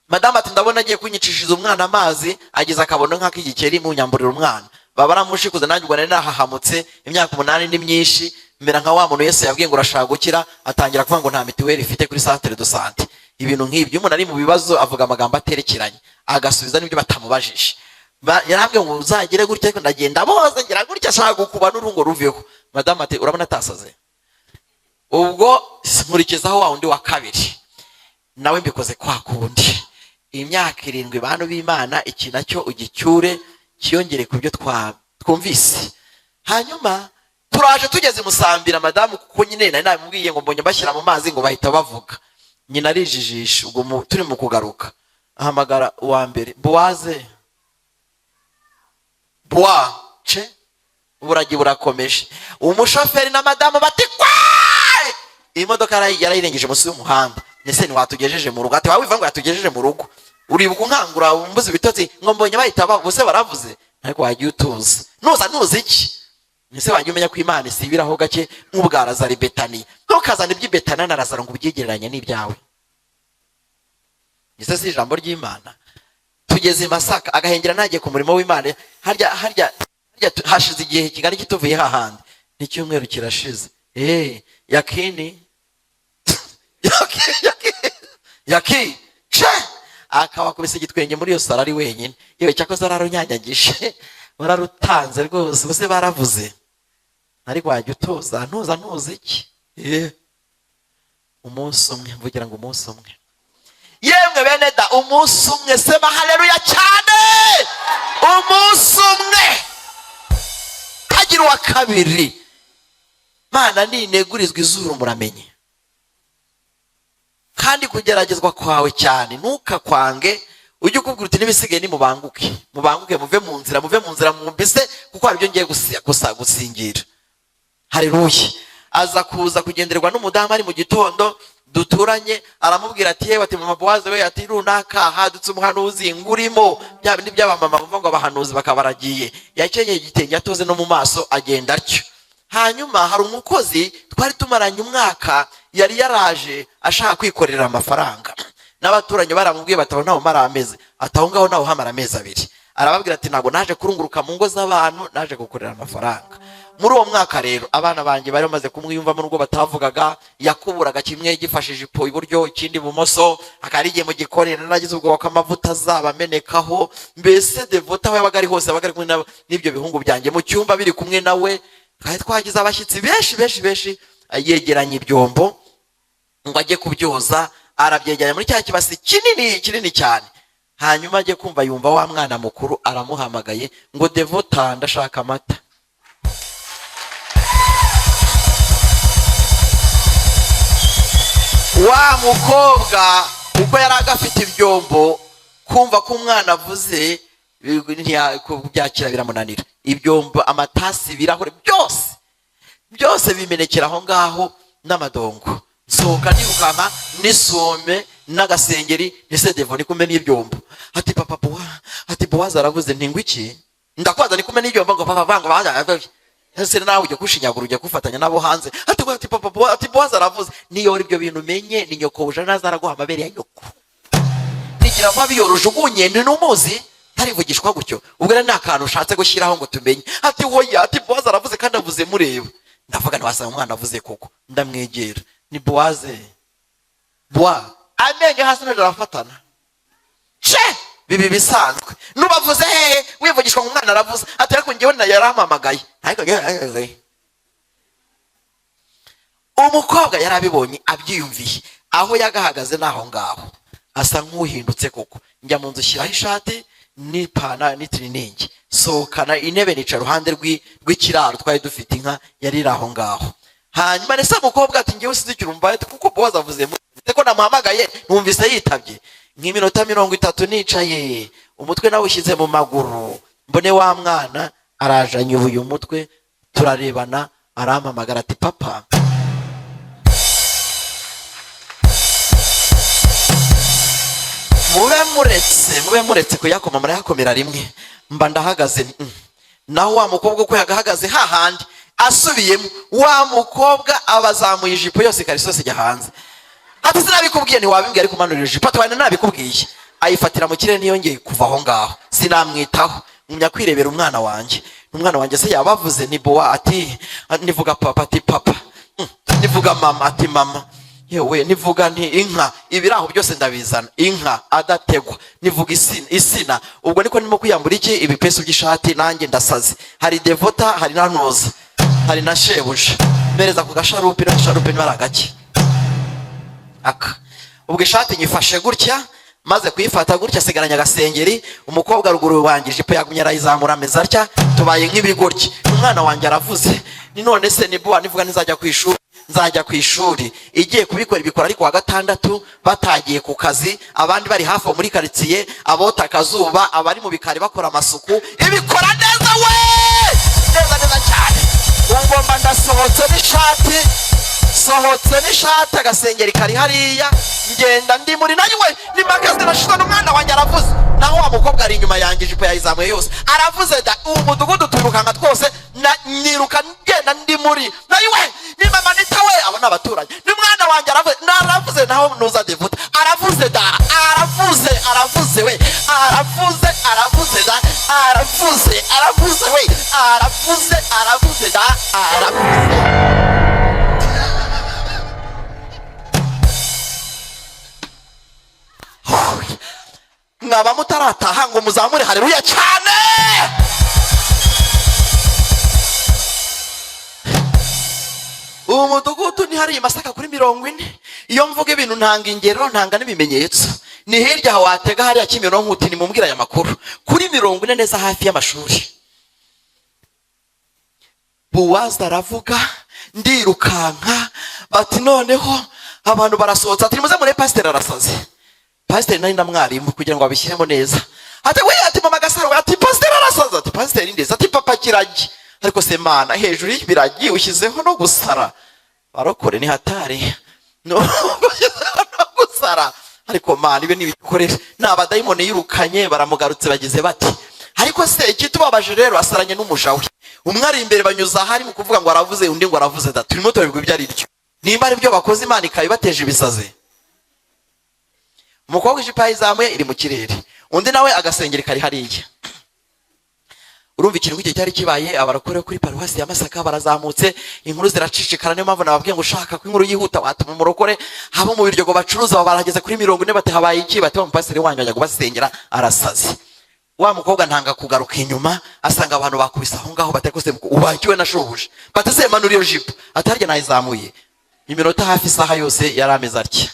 Madamu ati: "Ndabona agiye kunyicishiriza umwana amazi." Ageze akabono nk'ak'igikeri, munyamburira umwana, baba baramushikuze. Nanjye ubwo nari nahahamutse, imyaka 8 ni myinshi, mera nka wa muntu Yesu yabwiye ngo: "Urashaka gukira?" Atangira kuvuga ngo nta mituweli ifite kuri centre de santé, ibintu nk'ibyo. Iyo umuntu ari mu bibazo avuga amagambo aterekeranye, agasubiza n'ibyo batamubajije. Yarambwiye ngo uzagere gutya, ariko ndagenda boze ngira gutya, ashaka gukuba n'urungo ruveho. Madamu ati: "Urabona atasaze." Ubwo nkurikizaho wa wundi wa kabiri, nawe mbikoze kwa kundi. Imyaka 7, bantu b'Imana, iki nacyo ugicyure kiyongere ku byo twumvise. Hanyuma turaje, tugeze Musambira, madamu, kuko nyine nari namubwiye ngo mbonye bashyira mu mazi ngo bahita bavuga, nyina arijijisha. Ubwo turi mu kugaruka, ahamagara uwa mbere: "Buwaze, buwa ce." Uburagi burakomeje. Umushoferi na madamu bati: "Kwaee!" Iyi modoka yarayirengeje munsi y'umuhanda. Ese ntiwatugejeje mu rugo? Ati: "Waba wivuga ngo yatugejeje mu rugo, uribuka unkangura umbuze ibitotsi ngo mbonye bahita bose baravuze, ariko wagiye utuza nuza nuza iki? Ese wajya umenya ko Imana isibiraho gake nk'ubwa Lazaro i Betaniya? Ntukazane iby'i Betaniya na Lazaro ngo ubyegereranye n'ibyawe." Ese si ijambo ry'Imana? Tugeze i Masaka, agahengera nagiye ku murimo w'Imana. Harya harya harya hashize igihe kingana iki tuvuye hahandi? N'icyumweru kirashize. Yakini yaki yaki yaki ce akabakubise igitwenge muri iyo saro ari wenyine. Yewe, cyakoze ararunyanyagije, wararutanze rwose, ubuse baravuze, ariko wajya utuza ntuza ntuza iki? Umunsi umwe, mvugira ngo umunsi umwe, yemwe bene da, umunsi umwe, sema haleluya cyane. Umunsi umwe kagira uwa kabiri, Mana ninegurizwa izuru muramenye. Kandi kugeragezwa kwawe cyane ntukakwange, ujye ukubwira uti: "N'ibisigaye nimubanguke, mubanguke, muve mu nzira, muve mu nzira, mwumvise, kuko hari ibyo ngiye gusingira." Haleluya! Aza kuza kugendererwa n'umudamu ari mu gitondo. Duturanye aramubwira ati: "Yewe," ati, "mama Bowazi we," ati, "runaka hadutse umuhanuzi ngurimo." Bya bindi by'abamama bumva ngo abahanuzi bakaba baragiye. Yakenyeye igitenge, atoze no mu maso, agenda atyo. Hanyuma hari umukozi twari tumaranye umwaka, yari yaraje ashaka kwikorera amafaranga, n'abaturanyi baramubwiye bati: "Aho ntawe umara amezi." Ati: "Aho ngaho ntawe uhamara amezi 2." Arababwira ati: "Ntabwo naje kurunguruka mu ngo z'abantu, naje gukorera amafaranga." Muri uwo mwaka rero abana banjye bari bamaze kumwiyumvamo, nubwo batavugaga. Yakuburaga kimwe gifashe ijipo iburyo, ikindi ibumoso, akaba igihe mu gikoni. Naragize ubwoba ko amavuta azaba amenekaho. Mbese Devota aho yabaga ari hose yabaga ari kumwe n'ibyo bihungu byanjye mu cyumba, biri kumwe nawe. Twari twagize abashyitsi benshi benshi benshi. Yegeranya ibyombo ngo ajye kubyoza, arabyegeranya muri cya kibasi kinini kinini cyane. Hanyuma ajye kumva yumva wa mwana mukuru aramuhamagaye ngo: "Devota, ndashaka amata." Wa mukobwa uko yari agafite ibyombo, kumva ko umwana avuze, kubyakira biramunanira. Ibyombo, amatasi, ibirahure, byose byose bimenekera aho ngaho n'amadongo. Nsohoka nirukanka n'isume n'agasengeri. Nise: "Devo, ni kumena ibyombo." Ati: "Papa Bowa," ati, "Bowazi aravuze." Nti: "Iki ndakwaza ni kumena ibyombo?" Ngo papa vanga baza ese nawe ujya kushinyagura, ujya kufatanya nabo hanze. Ati ngo, ati: "Papa Bowa," ati, "Bowazi aravuze." Niyora ibyo bintu umenye ni nyokobuja, naza araguha amabere ya nyoko. Nigira ngo abiyora ujugunye ni numuzi ntarivugishwa gutyo. Ubwo rero ni akantu ushatse gushyiraho ngo tumenye. Ati: "Hoya," ati, "Bowazi aravuze kandi avuze mureba." Ndavuga ntiwasanga umwana avuze koko. Ndamwegera: "Ni Bowaze bowa." Amenyo hasi no arafatana ce bibi bisanzwe. Nubavuze hehe wivugishwa ngo umwana aravuze? Ati: "Ariko njyewe na yarampamagaye." Ariko umukobwa yarabibonye, abyiyumviye aho yagahagaze n'aho ngaho, asa nk'uhindutse koko. Njya mu nzu, shyiraho ishati n'ipana n'itiriningi, sohokana intebe, nicara iruhande rw'ikiraro twari dufite. Inka yari iri aho ngaho. Hanyuma nese umukobwa ati: "Ngewe sinzi icyo urumva," kuko Bowazi avuze ko namuhamagaye, numvise yitabye. Nk'iminota 30 nicaye, umutwe nawushyize mu maguru, mbone wa mwana araje, anyubuye umutwe, turarebana, arampamagara ati: "Papa." Mube muretse, mube muretse kuyakoma, murayakomera rimwe. Mba ndahagaze. Naho wa mukobwa uko yagahagaze hahandi asubiyemo, wa mukobwa abazamuye ijipo yose, ikariso yose ijya hanze. Ati: "Sinabikubwiye?" "Ntiwabimbwiye, ariko umanurira ijipo." Ati: "Wenda nabikubwiye." Ayifatira mu kirere, ntiyongeye kuva aho ngaho. Sinamwitaho, ngumya kwirebera umwana wanjye. Umwana wanjye se yabavuze ni Bowa. Ati: "Nivuga papa." Ati: "Papa." Nivuga mama. Ati: "Mama." Yewe, nivuga nti inka, ibiraho byose ndabizana, inka adategwa. Nivuga isina, isina. Ubwo niko ndimo kwiyambura iki ibipesu by'ishati, nanjye ndasaze. Hari Devota, hari na Ntuza, hari na shebuja. Mpereza ku gasharupe, n'agasharupe niba ari agake aka. Ubwo ishati nyifashe gutya, maze kuyifata gutya asigaranye agasengeri. Umukobwa ruguru wanjye ijipo yagumye arayizamura, ameze atya, tubaye nk'ibigoryi. Umwana wanjye aravuze ni none se ni buwa. Nivuga nizajya ku ishuri, nzajya ku ishuri. Igiye kubikora, ibikora ariko wa gatandatu batagiye ku kazi, abandi bari hafi aho muri karitsiye, abota akazuba, abari mu bikari bakora amasuku. Ibikora neza we, neza neza cyane. Ubwo mba ndasohotse n'ishati, sohotse n'ishati, agasengeri kari hariya, ngenda ndi muri nayo we nimakazi nashize. N'umwana wanjye aravuze, naho wa mukobwa ari inyuma yanjye, ijipo yayizamuye yose, aravuze da. Uwo mudugudu twirukanka twose, niruka ngenda ndi muri nayo we ni mama Nita we, abo ni abaturanyi. Ni mwana wanjye aravuze, naravuze, naho nuza Devuta aravuze da, aravuze, aravuze we, aravuze, aravuze da, aravuze, aravuze we, aravuze, aravuze da, aravuze. Mwaba mutarataha ngo muzamure haleluya cyane. Uwo mudugudu ni hariya i Masaka kuri 40. Iyo mvuga ibintu ntanga ingero, ntanga n'ibimenyetso. Ni hirya aho watega hariya Kimironko uti: "Nimumbwire aya makuru." Kuri 40 neza, hafi y'amashuri. Buwazi aravuga, ndirukanka. Bati noneho abantu barasohotse. Ati: "Nimuze murebe pasiteri arasaze." Pasiteri nari na mwarimu kugira ngo babishyiremo neza. Ati: "We," ati, "mama Gasaro," ati, "pasiteri arasaze." Ati: "Pasiteri ndetse?" Ati: "Papa Kiragi." Ariko se Mana, hejuru y'ibiragi ushyizeho no gusara? Barokore ni hatari. No gusara. Ariko Mana, ibi nibikoresha ni abadayimoni yirukanye, baramugarutse, bagize bati. Ariko se ikitubabaje rero, asaranye n'umuja we. Umwe ari imbere, banyuza ahari mu kuvuga ngo aravuze, undi ngo aravuze da. Turimo turabigwa ibyo ari byo, nimba ari byo bakoze, Imana ikaba ibateje ibisazi. Umukobwa ijipo yayizamuye iri mu kirere, undi nawe agasengeri kari hariya. Urumva ikintu nk'icyo cyari kibaye. Abarokore kuri paruwasi ya Masaka barazamutse, inkuru ziracicikana. Niyo mpamvu nababwiye ngo ushaka ko inkuru yihuta watuma umurokore. Abo mu Biryogo bacuruza barageze kuri 40, bati: "Habaye iki?" Bati: "Wa mupasiteri wanyu ajya kubasengera arasaze." Wa mukobwa ntanga kugaruka inyuma, asanga abantu bakubise aho ngaho. Bati: "Kose ubakiwe na shobuja?" Bati: "Se manura iyo jipo." Ati: "Harya nayizamuye?" Iminota hafi isaha yose yari ameze atya.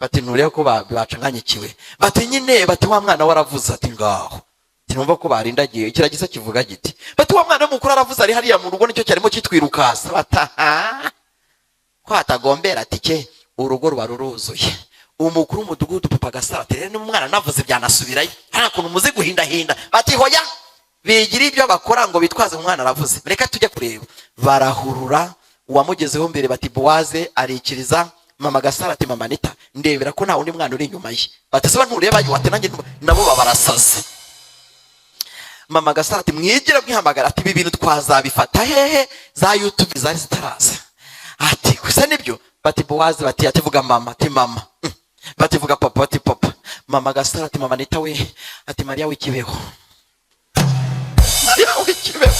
Bati: "Nturebe ko bacanganyikiwe." Bati: "Nyine," bati, "wa mwana we aravuze." Ati: "Ngaho sinumva ko barindagiye ikiragisa kivuga giti." Bati: "Wa mwana w'umukuru aravuze, ari hariya mu rugo, nicyo cyarimo kitwirukasa." Bataha ko hatagombera tike, urugo ruba ruruzuye. Umukuru w'umudugudu, papa Gasaro, ati: "Rero niba umwana navuze byanasubirayo, nta kuntu muzi guhindahinda." Bati: "Hoya, bigira ibyo bakora ngo bitwaze umwana aravuze, reka tujye kureba." Barahurura, uwamugezeho mbere, bati: "Bowaze." Arikiriza mama Gasaro ati: "Mama Nita, ndebera ko nta wundi mwana uri inyuma ye." Bati: "Se ntureba?" Ati: "Nanjye." Nabo babarasaze. Mama Gasaro ati: "Mwigire mwihamagara." Ati: "Ibi bintu twazabifata hehe?" Za YouTube zari zitaraza. Ati: "Gusa nibyo." Bati: "Bowazi." Bati, ati: "Vuga mama." Ati: "Mama." Bati: "Vuga papa." Bati: "Papa." Mama Gasaro ati: "Mama Nita we," ati: "Mariya w'ikibeho, Mariya w'ikibeho."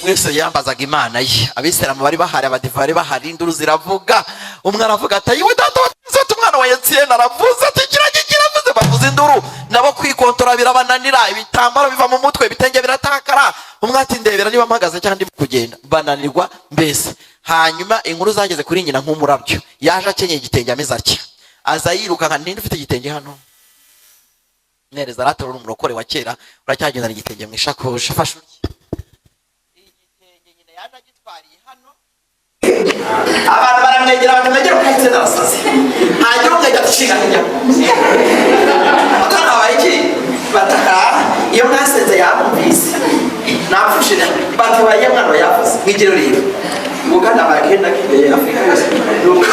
Wese yambazaga Imana ye. Abisilamu bari bahari, abadive bari bahari, induru ziravuga. Umwe aravuga ati: "Ayiwe data wa, umwana wa Etienne aravuze." Ati: "Kiragi kiravuze." Bavuza induru, nabo kwikontora birabananira, ibitambaro biva mu mutwe, ibitenge biratakara. Umwe ati: "Ndebera niba mpagaze cyangwa ndimo kugenda." Bananirwa mbese. Hanyuma inkuru zageze kuri nyina nk'umurabyo. Yaje akenyeye igitenge, ameze atya, aza yirukanka. "Ninde ufite igitenge hano?" Mwereza aratora. Umurokore wa kera uracyagendana igitenge mu ishakoshi, afashe utya igitenge. Nyina yaje agitwariye hano, abantu baramwegera, bakamwegera, ukahitse arasaze. Hanyuma umwegera ati: "Shinga hirya." Batanabaye iki? Bataha iyo mwasenze yabumvise napfushije. Bati: "Waye mwana yavuze." Mwigero rero ubwo kandi abaye kenda k'imbere Afurika yose. Nuko